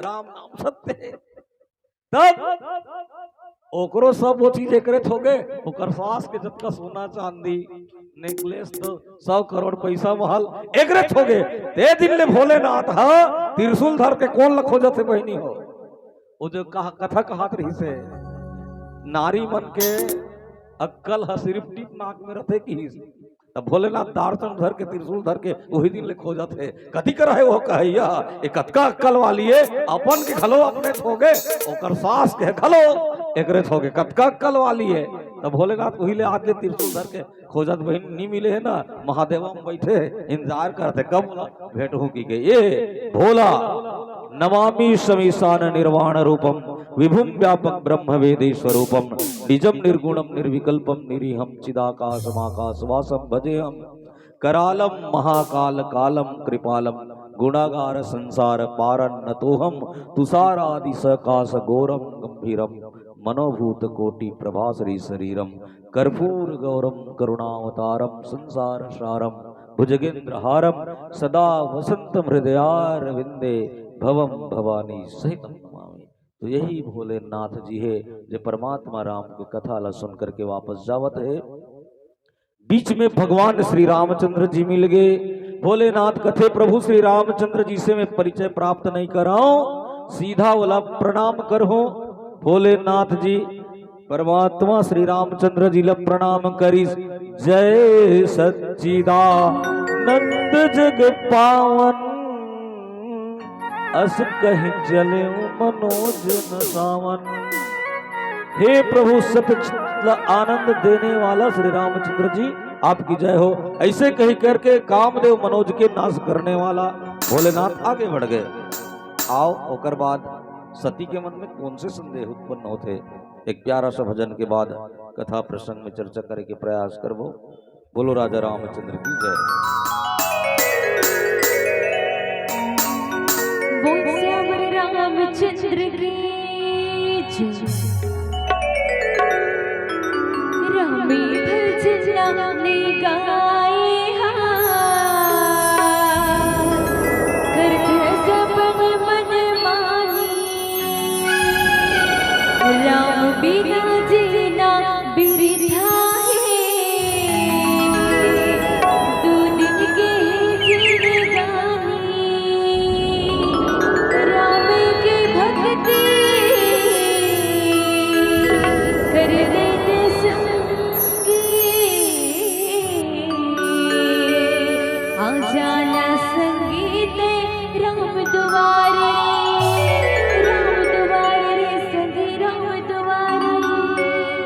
राम नाम सत्य हे। तब ओकरो सब वो चीज एकरे थोगे, ओकर सास के जतका सोना चांदी, नेकलेस, तो सौ करोड़ पैसा महल एकरे थोगे। ते दिन ले भोलेनाथ ह त्रिशूल धर के कोन ल खोजत हे बहिनी हो? वो जो कहा, कथा कहत रहिस हे, नारी मन के अक्कल ह सिरिफ टीप नाक में रथे किहिस। तब भोलेनाथ दारचंद धर के, त्रिशूल धर के उही दिन ले खोजत हे, कति कर हे वो कहैया, ये कतका अक्कल वाली हे, अपन के घलो अपने थोगे, ओकर सास के घलो एकरे थोगे, कतका अक्कल वाली हे। तब भोलेनाथ उही ले आज ले त्रिशूल धर के खोजत बहिन नी मिले हे ना, महादेवा म बैठे हे, इंतजार करत हे कब ओला भेंटहूं कहिके। ये भोला नमामि समीशान निर्वाण रूपम विभुम व्यापक ब्रह्म वेदी स्वरूपम निजम निर्गुणम निर्विकल्पम निरीहम चिदाकाशमाकाशवासम भजेहम करालम महाकाल कालम कृपालम गुणागार संसार पारन नतोहम तुषारादि सकाश घोरम गंभीरम मनोभूत कोटि प्रभासरी शरीरम कर्पूर गौरम करुणावतारम संसार सारम भुजगेंद्र हारम सदा वसंतम हृदयारविंदे भवम भवानी सहितम नमामि। तो यही भोलेनाथ जी हे, जो परमात्मा राम के कथा ला सुन करके वापस जावत हे। बीच में भगवान श्री रामचंद्र जी मिल गए। भोलेनाथ कथे, "प्रभु श्री रामचंद्र जी से मैं परिचय प्राप्त नहीं कराऊं, सीधा वाला प्रणाम करहूं।" भोलेनाथ जी परमात्मा श्री रामचंद्र जी ला प्रणाम करिस। "जय सच्चिदानंद जग पावन, अस कहि चले मनोज न सावन।" हे प्रभु, सत चित ला आनंद देने वाला श्री रामचंद्र जी, आपकी जय हो। ऐसे कही करके कामदेव मनोज के नाश करने वाला भोलेनाथ आगे बढ़ गए। आओ, ओकर बाद सती के मन में कौन से संदेह उत्पन्न होते, एक प्यारा सा भजन के बाद कथा प्रसंग में चर्चा करे के प्रयास करबो। बोलो राजा रामचंद्र की जय। बोल श्याम रामचंद्र की जय। रामे भजन ने गाए हा, करत सब मन मानी। राम बिना जीना बिरथा हे, दू दिन के जिनगानी। राम के भक्ति कर रहित संगी, आ जाना संगी ते राम दुआरे, राम दुआरे रे संगी, राम दुआरे।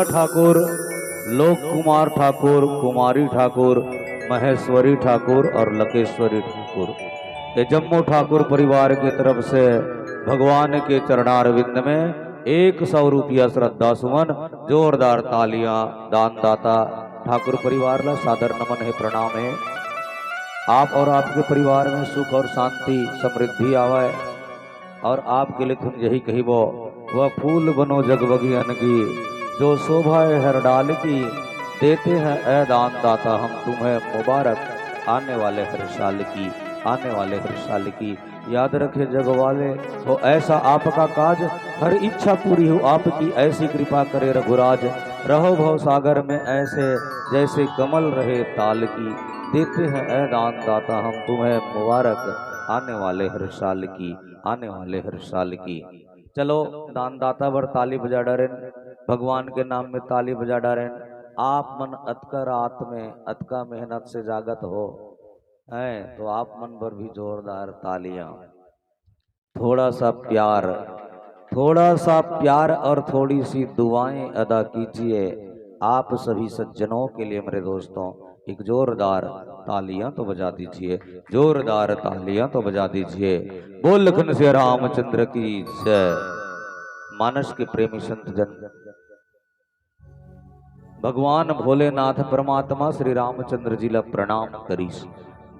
ठाकुर, लोक कुमार ठाकुर, कुमारी ठाकुर, महेश्वरी ठाकुर और लकेश्वरी ठाकुर, ये जम्मो ठाकुर परिवार की तरफ से भगवान के चरणारविंद में एक सौ रुपया श्रद्धा सुमन, जोरदार तालियां। दानदाता ठाकुर परिवार ला सादर नमन हे, प्रणाम हे। आप और आपके परिवार में सुख और शांति, समृद्धि आवय। और आपके लिए तुम यही कहिबो, वह फूल बनो जग बगियन की, जो शोभा है हर डाल की। देते हैं ऐ दानदाता हम तुम्हें मुबारक, आने वाले हर साल की, आने वाले हर साल की। याद रखे जग वाले, हो ऐसा आपका काज, हर इच्छा पूरी हो आपकी, ऐसी कृपा करे रघुराज। रहो भव सागर में ऐसे, जैसे कमल रहे ताल की। देते हैं ऐ दानदाता हम तुम्हें मुबारक, आने वाले हर साल की, आने वाले हर साल की। चलो, दानदाता बर ताली बजा डारेन, भगवान के नाम में ताली बजा डारेन। आप मन अतका रात में अतका मेहनत से जागत हो, हैं, तो आप मन बर भी जोरदार तालियां। थोड़ा सा प्यार, थोड़ा सा प्यार और थोड़ी सी दुआएं अदा कीजिए आप सभी सज्जनों के लिए। मेरे दोस्तों, एक जोरदार तालियां तो बजा दीजिए, जोरदार तालियां तो बजा दीजिए। बोल लखन से रामचंद्र की जय। मानस के प्रेमी संत जन, भगवान भोलेनाथ परमात्मा श्री रामचंद्र जी ला प्रणाम करिस।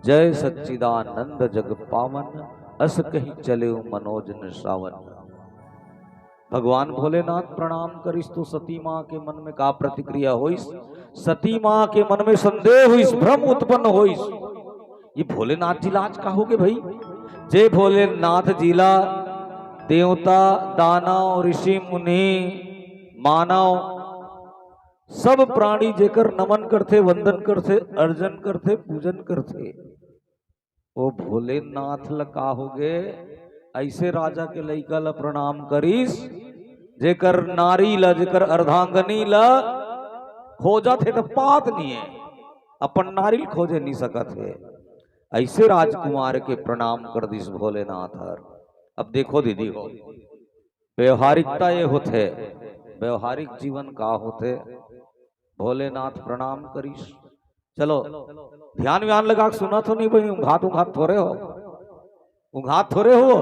जय सच्चिदानंद जग पावन, अस कही चले मनोज न सावन। भगवान भोलेनाथ प्रणाम करिस तो सती माँ के मन में का प्रतिक्रिया होइस? सती माँ के मन में संदेह होइस, भ्रम उत्पन्न होइस। ये भोलेनाथ जी ला आज का होगे भाई? जे भोलेनाथ जी ला देवता, दानव, ऋषि, मुनि, मानव, सब प्राणी जेकर नमन करथे, वंदन करथे, अर्जन करथे, पूजन करथे, वो भोलेनाथ ल का होगे? ऐसे राजा के लइका ल प्रणाम करिस, जेकर नारी ल, जेकर अर्धांगनी ल खोजत हे त पात नइ हे, अपन नारी ल खोजे नइ सकत हे। ऐसे राजकुमार के प्रणाम कर दिस भोलेनाथ हर। अब देखो दीदी हो, व्यवहारिकता ये होथे, व्यवहारिक जीवन का होथे। भोलेनाथ प्रणाम करिस। चलो, ध्यान व्यान लगा के सुनत हो नहीं बहिनी, उंघात उंघात थोरे हो, उंघात थोरे हो।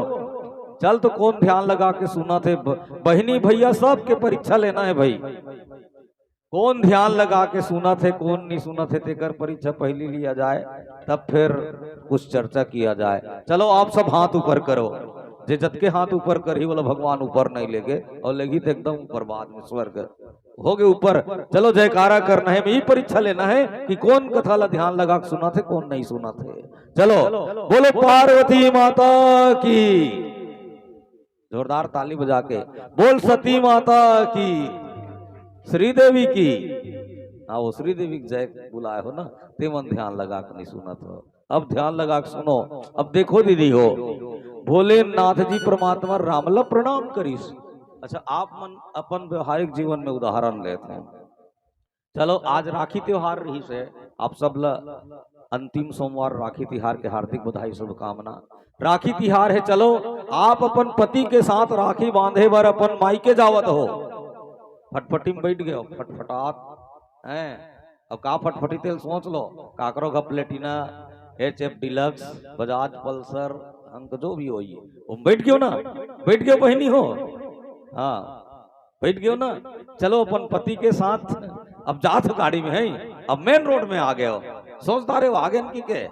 चल तो कौन ध्यान लगा के सुनत हे? ब-, बहिनी भैया सबके परीक्षा लेना हे भाई। कौन ध्यान लगा के सुनत हे, कौन नहीं सुनत हे, तेकर परीक्षा पहली लिया जाए, तब फिर कुछ चर्चा किया जाए। चलो, आप सब हाथ ऊपर करो, जे जतके हाथ ऊपर करही, बोला भगवान ऊपर नहीं लेगे, और लेगी तो एकदम ऊपर बाद में स्वर्ग। होगे ऊपर। चलो, जयकारा करना हे, मैं ये परीक्षा लेना हे कि कौन कथा ला ध्यान लगा के सुनत हे, कौन नहीं सुनत हे। चलो, बोलो पार्वती माता की। जोरदार ताली बजा के बोल सती माता की, श्रीदेवी की। हाँ, वो श्रीदेवी के जय बुलाए हो ना, ते मन ध्यान लगा के नहीं सुनत हो। अब ध्यान लगा के सुनो। अब देखो दीदी हो, भोलेनाथ जी परमात्मा राम ला प्रणाम करिस। अच्छा, आप मन अपन व्यवहारिक जीवन में उदाहरण लेत हो। चलो, आज राखी त्योहार रहिस हे, आप सब ला अंतिम सोमवार राखी तिहार के हार्दिक बधाई, शुभकामना। राखी तिहार हे, चलो आप अपन पति के साथ राखी बांधे बर अपन मायके जावत हो, फटफटी में बैठ गए हो, फटफटात हैं। अब का फटफटी तेल सोच लो, काकरो घर Platina, H F deluxe, Bajaj Pulsar, अंक जो भी होई, वो बैठ गयो ना, बैठ गयो बहिनी हो, हाँ, बैठ गयो ना। चलो अपन पति के साथ, अब जात हो गाड़ी में है, अब मेन रोड में आ गए हो, सोचता रहे हो आगे की के,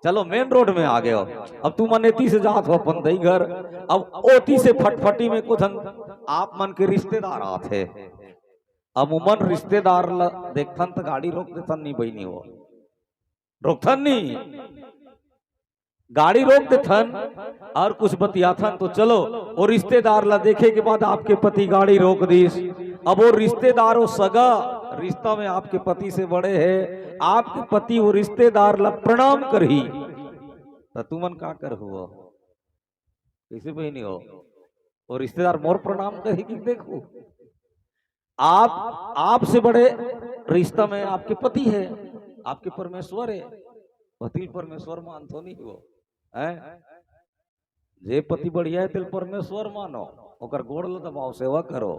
चलो मेन रोड में आ गए हो। अब तुमन एती से जात हो अपन दई घर, अब ओती से फटफटी में कुछ आप मन के रिश्तेदार आथे। अब उमन रिश्तेदार ला देखथन त गाड़ी रोक देथन, नहीं बहिनी हो, रोकथन नहीं, गाड़ी रोक देथन और कुछ बतियाथन। तो चलो, वो रिश्तेदार ला देखे के बाद आपके पति गाड़ी रोक दिस। अब वो रिश्तेदार, वो सगा रिश्ता में आपके पति से बड़े है, आपके पति वो रिश्तेदार ला प्रणाम करही, त तुमन का कर हुआ? कैसे बहिनी हो? वो रिश्तेदार मोर प्रणाम करही कि देखो, आप, आपसे बड़े रिश्ता में आपके पति है, आपके परमेश्वर है, पति परमेश्वर मानथो नहीं हो, हैं? जे पति बढ़िया है, तेल परमेश्वर मानो, ओकर गोड़ ल दबाओ, सेवा करो।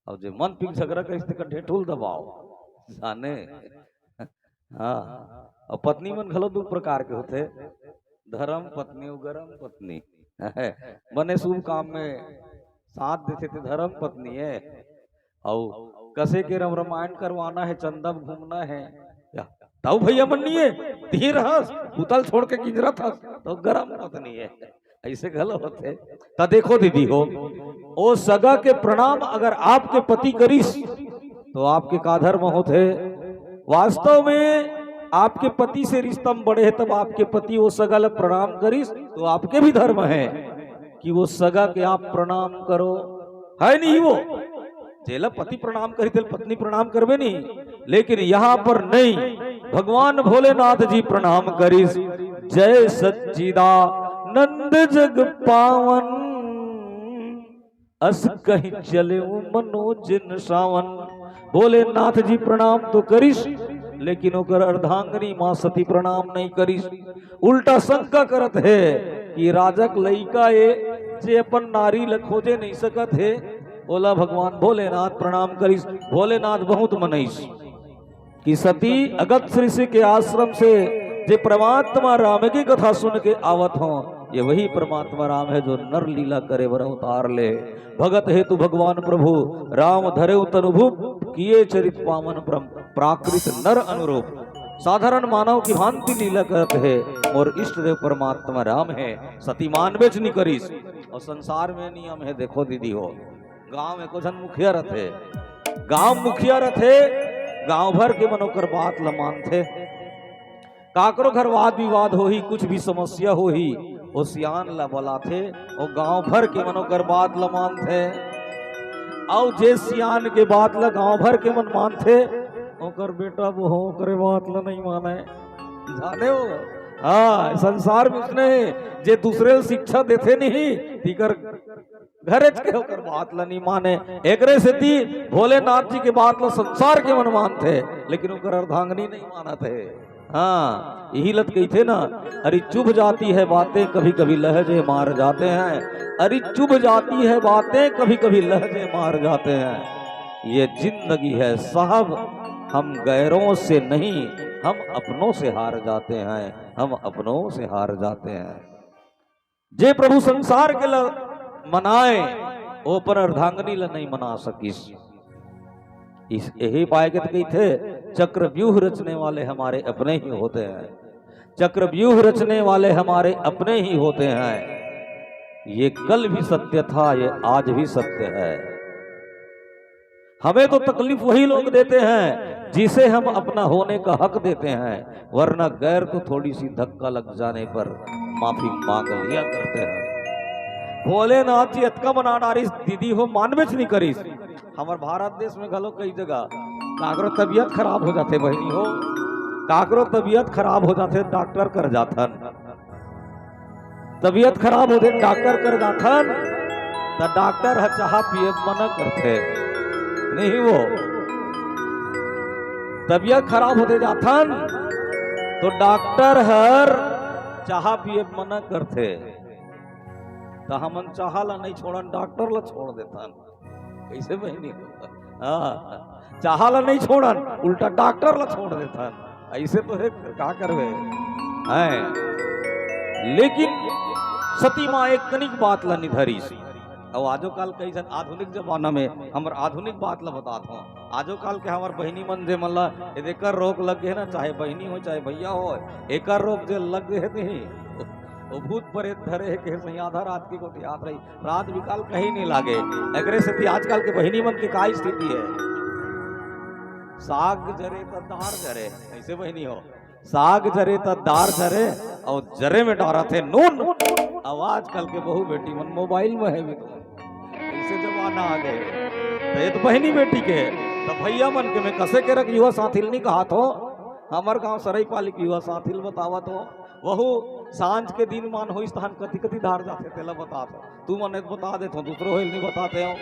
अब जे मन पिक झगरा करिस तेकर ढेठुल दबाव, जाने। हाँ, अब पत्नी मन घलो दू प्रकार के होथे, धर्म पत्नी अउ गरम पत्नी। बने शुभ काम में साथ देथे ते धर्म पत्नी हे, अउ कसे के रम-, रामायण करवाना हे, चंदा घूमना हे, या, तउ भैया मन नहीं हे, तीर हस, पुतल छोड़ के गिंजरत हस, तो गरम पत्नी हे। ऐसे घलो होथे। त देखो दीदी हो, ओ सगा के प्रणाम अगर आपके पति करिस, तो आपके का धर्म होथे? वास्तव में आपके पति से रिश्ता में बड़े हे, तब आपके पति ओ सगा ला प्रणाम करिस, तो आपके भी धर्म हे कि ओ सगा के आप प्रणाम करो, हे नहीं वो? जेला पति प्रणाम करी, तेला पत्नी प्रणाम करबे नहीं, लेकिन यहाँ पर नहीं। भगवान भोलेनाथ जी प्रणाम करिस, जय सच्चिदानंद जग पावन, अस कहि चलेउ मनोजिन सावन। भोलेनाथ जी प्रणाम तो करिस, लेकिन ओकर अर्धांगिनी माँ सती प्रणाम नहीं करिस। उल्टा शंका करत हे कि राजा के लइका ए, जे अपन नारी ल खोजे नहीं सकत हे, ओला भगवान भोलेनाथ प्रणाम करिस। भोलेनाथ बहुत मनइस कि सती अगस्त्य ऋषि के आश्रम से जे परमात्मा राम के कथा सुन के आवत हों, ये वही परमात्मा राम हे जो नर लीला करे बर अवतार ले। भगत हेतु भगवान प्रभु राम धरेउ तनुभूप, किए चरित पावन परम प्राकृत नर अनुरूप। साधारण मानव की भांति लीला करत हे, मोर इष्ट देव परमात्मा राम हे, सती मानबेच नि करिस। अउ संसार में नियम हे, देखो दीदी हो, गांव में एको झन मुखिया रथे, गांव मुखिया रथे, गांव भर के मन ओकर बात ल मानथे। काकरो घर वाद विवाद होही, कुछ भी समस्या होही, ओ सियान ल बलाथे, ओ गांव भर के मन ओकर बात ल मानथे। अउ जे सियान के बात ल गांव भर के मन मानथे, ओकर बेटा बहू ओकरे बात ल नहीं माने। जाने हो? हाँ, संसार में उसने हे, जे दूसरे ल शिक्षा देथे नहीं, तिकर घरेच के ओकर बात ल नहीं माने। एकरे सेती भोलेनाथ जी के बात ल संसार के मन मानथे, लेकिन ओकर अर्धांगिनी नहीं मानत हे। हाँ, यही ल त कहिथे ना, अरे चुभ जाती है बातें, कभी कभी लहजे मार जाते हैं। अरे चुभ जाती है बातें, कभी कभी लहजे मार जाते हैं। ये जिंदगी है साहब, हम गैरों से नहीं, हम अपनों से हार जाते हैं, हम अपनों से हार जाते हैं। जे प्रभु संसार के ल मनाए, ओ अपन अर्धांगिनी ल नहीं मना सकिस। इस, यही पाए के त कहिथे, चक्रव्यूह रचने वाले हमारे अपने ही होते हैं, चक्रव्यूह रचने वाले हमारे अपने ही होते हैं। ये कल भी सत्य था, ये आज भी सत्य है। हमें तो तकलीफ वही लोग देते हैं जिसे हम अपना होने का हक देते हैं, वरना गैर तो थोड़ी सी धक्का लग जाने पर माफी मांग लिया करते हैं। भोलेनाथ जी अतका मना डारिस, दीदी हो, मानबेच नहीं करिस। हमर भारत देश में घलो कई जगह काकरो तबीयत खराब हो जाथे बहिनी हो, काकरो तबीयत खराब हो जाथे, डॉक्टर कर जाथन। तबीयत खराब होथे, डॉक्टर कर जाथन, त डॉक्टर ह चाहा पिए मना करथे, नहीं वो? तबीयत खराब होथे जाथन, तो डॉक्टर हर चाहा पिए मना करथे, त हमन चाहा ला नहीं छोड़न, डॉक्टर ला छोड़ देथन। कैसे बहिनी हो? हाँ, चाहा ला नहीं छोड़न, उल्टा डॉक्टर ला छोड़ देथन। ऐसे तो है, का करबे? हैं? लेकिन सती माँ एक कनिक बात ला निधरिस। अब आजो काल कइसन आधुनिक जमाना में, हमर आधुनिक बात ला बतात हों। आजो काल के हमर बहिनी मन जे मन ला एकर रोग लग गे ना, चाहे बहिनी हो, चाहे भैया हो, एकर रोग जे लग गे हे नहीं, वो भूत प्रेत धरे हे कहे सही आधा रात के गोठियात रही, रात बिकाल कहीं नहीं लागे। एकरे सेती आजकल के बहिनी मन के का स्थिति है, साग जरे त दार जरे, ऐसे बहिनी हो, साग जरे त दार जरे, अउ जरे में डारथे नून। अब आजकल के बहू बेटी मन मोबाइल में हे भी तो, ऐसे जमाना आ गे। त ये तो बहिनी बेटी के, त भैया मन के मैं कसे के रख युवा साथी ल नहीं कहात हों, हमर गांव सरईपाली के युवा साथी ल बतावत हों। वहू सांझ के दिन मान होइस तहन कति कति धार जाथे तेला बतात हों। तुमन ल बता देथों, दूसरो होइल नहीं बताते हो।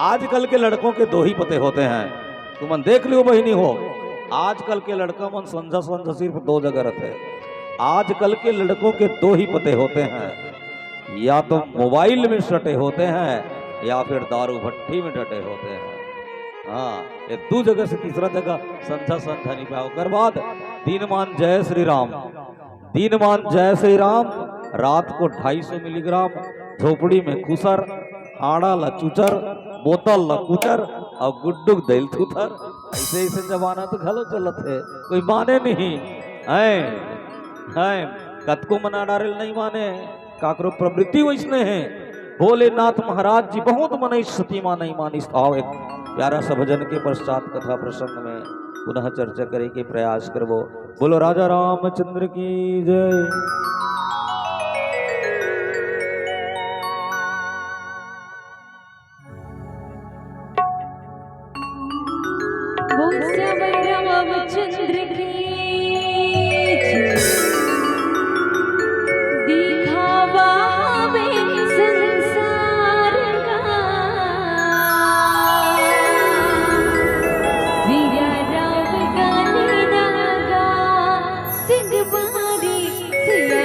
आजकल के लड़कों के दो ही पते होते हैं, तुमन देख लियो बहिनी हो, आजकल के लड़का मन संझा संझा सिर्फ दो जगह रथे। आजकल के लड़कों के दो ही पते होते हैं, या तो मोबाइल में सटे होते हैं या फिर दारू भट्टी में डटे होते हैं। हाँ, ये दू जगह से तीसरा जगह संझा संझा नहीं पाया। ओकर बाद दीन मान जय श्री राम, दीन मान जय श्री राम, रात को ढाई सौ मिलीग्राम, झोपड़ी में खुसर, आड़ा ला चुचर, बोतल ला कुचर, और गुड्डू के दैल थुथर। ऐसे ऐसे जमाना तो घलो चलत है, कोई माने नहीं है, है। कतको मना डारेल नहीं माने, काकरो प्रवृत्ति वैसने है। भोलेनाथ महाराज जी बहुत मनई सती मानई मानिस। आओ, एक प्यारा सा भजन के पश्चात कथा प्रसंग में पुनः चर्चा करे के प्रयास करबो। बोलो राजा रामचंद्र की जय। बोल श्याम रामचंद्र की जय। दिखावा हवे संसार का, सिया राम गाने लगा, सिंह मारे सिया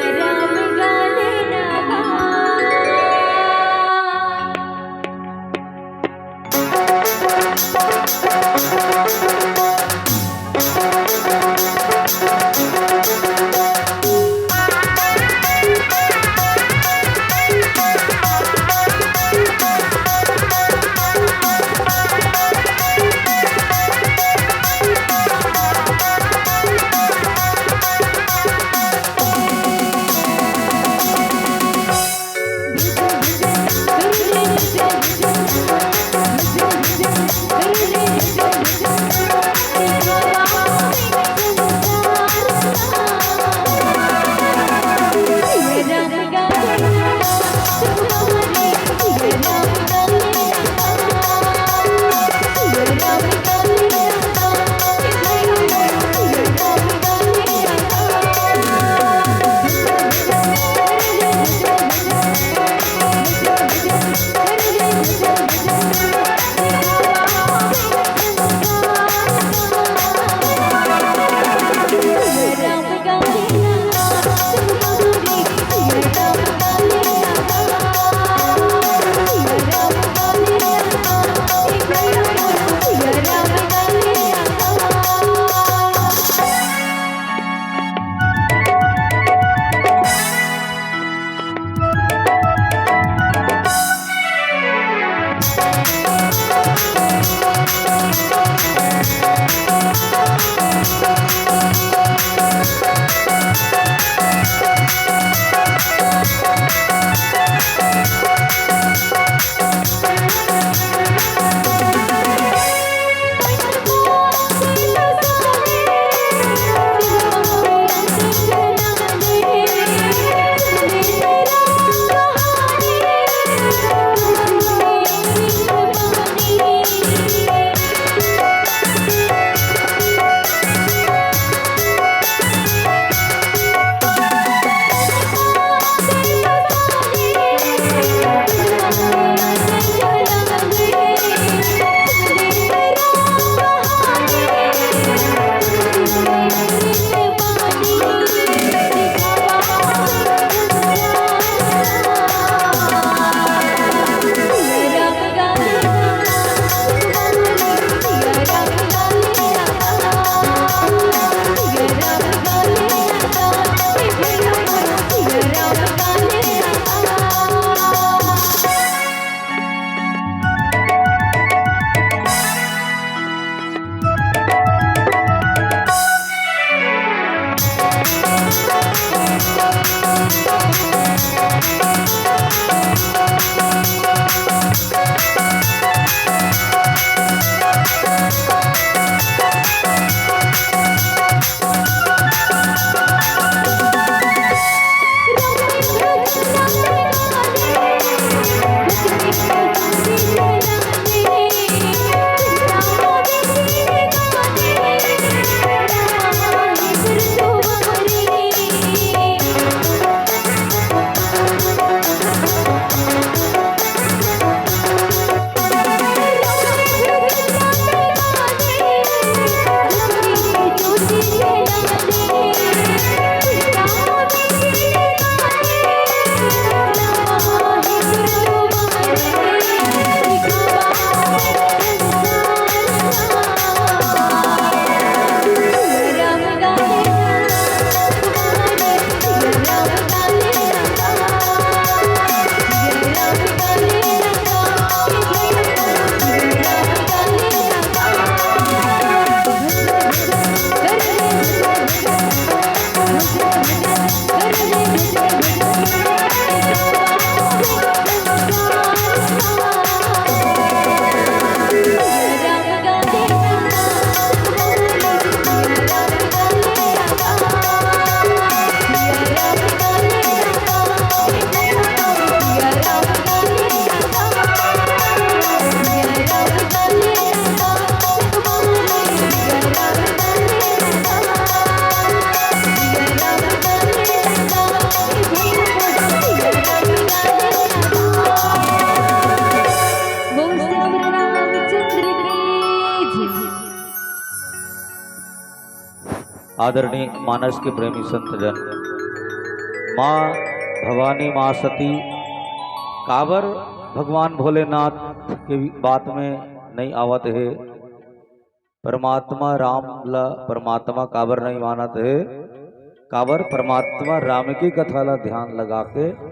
आदरणीय मानस के प्रेमी संतजन, माँ भवानी, माँ सती काबर भगवान भोलेनाथ के बात में नहीं आवत हे? परमात्मा राम ला परमात्मा काबर नहीं मानत हे? काबर परमात्मा राम की कथा ला ध्यान लगा के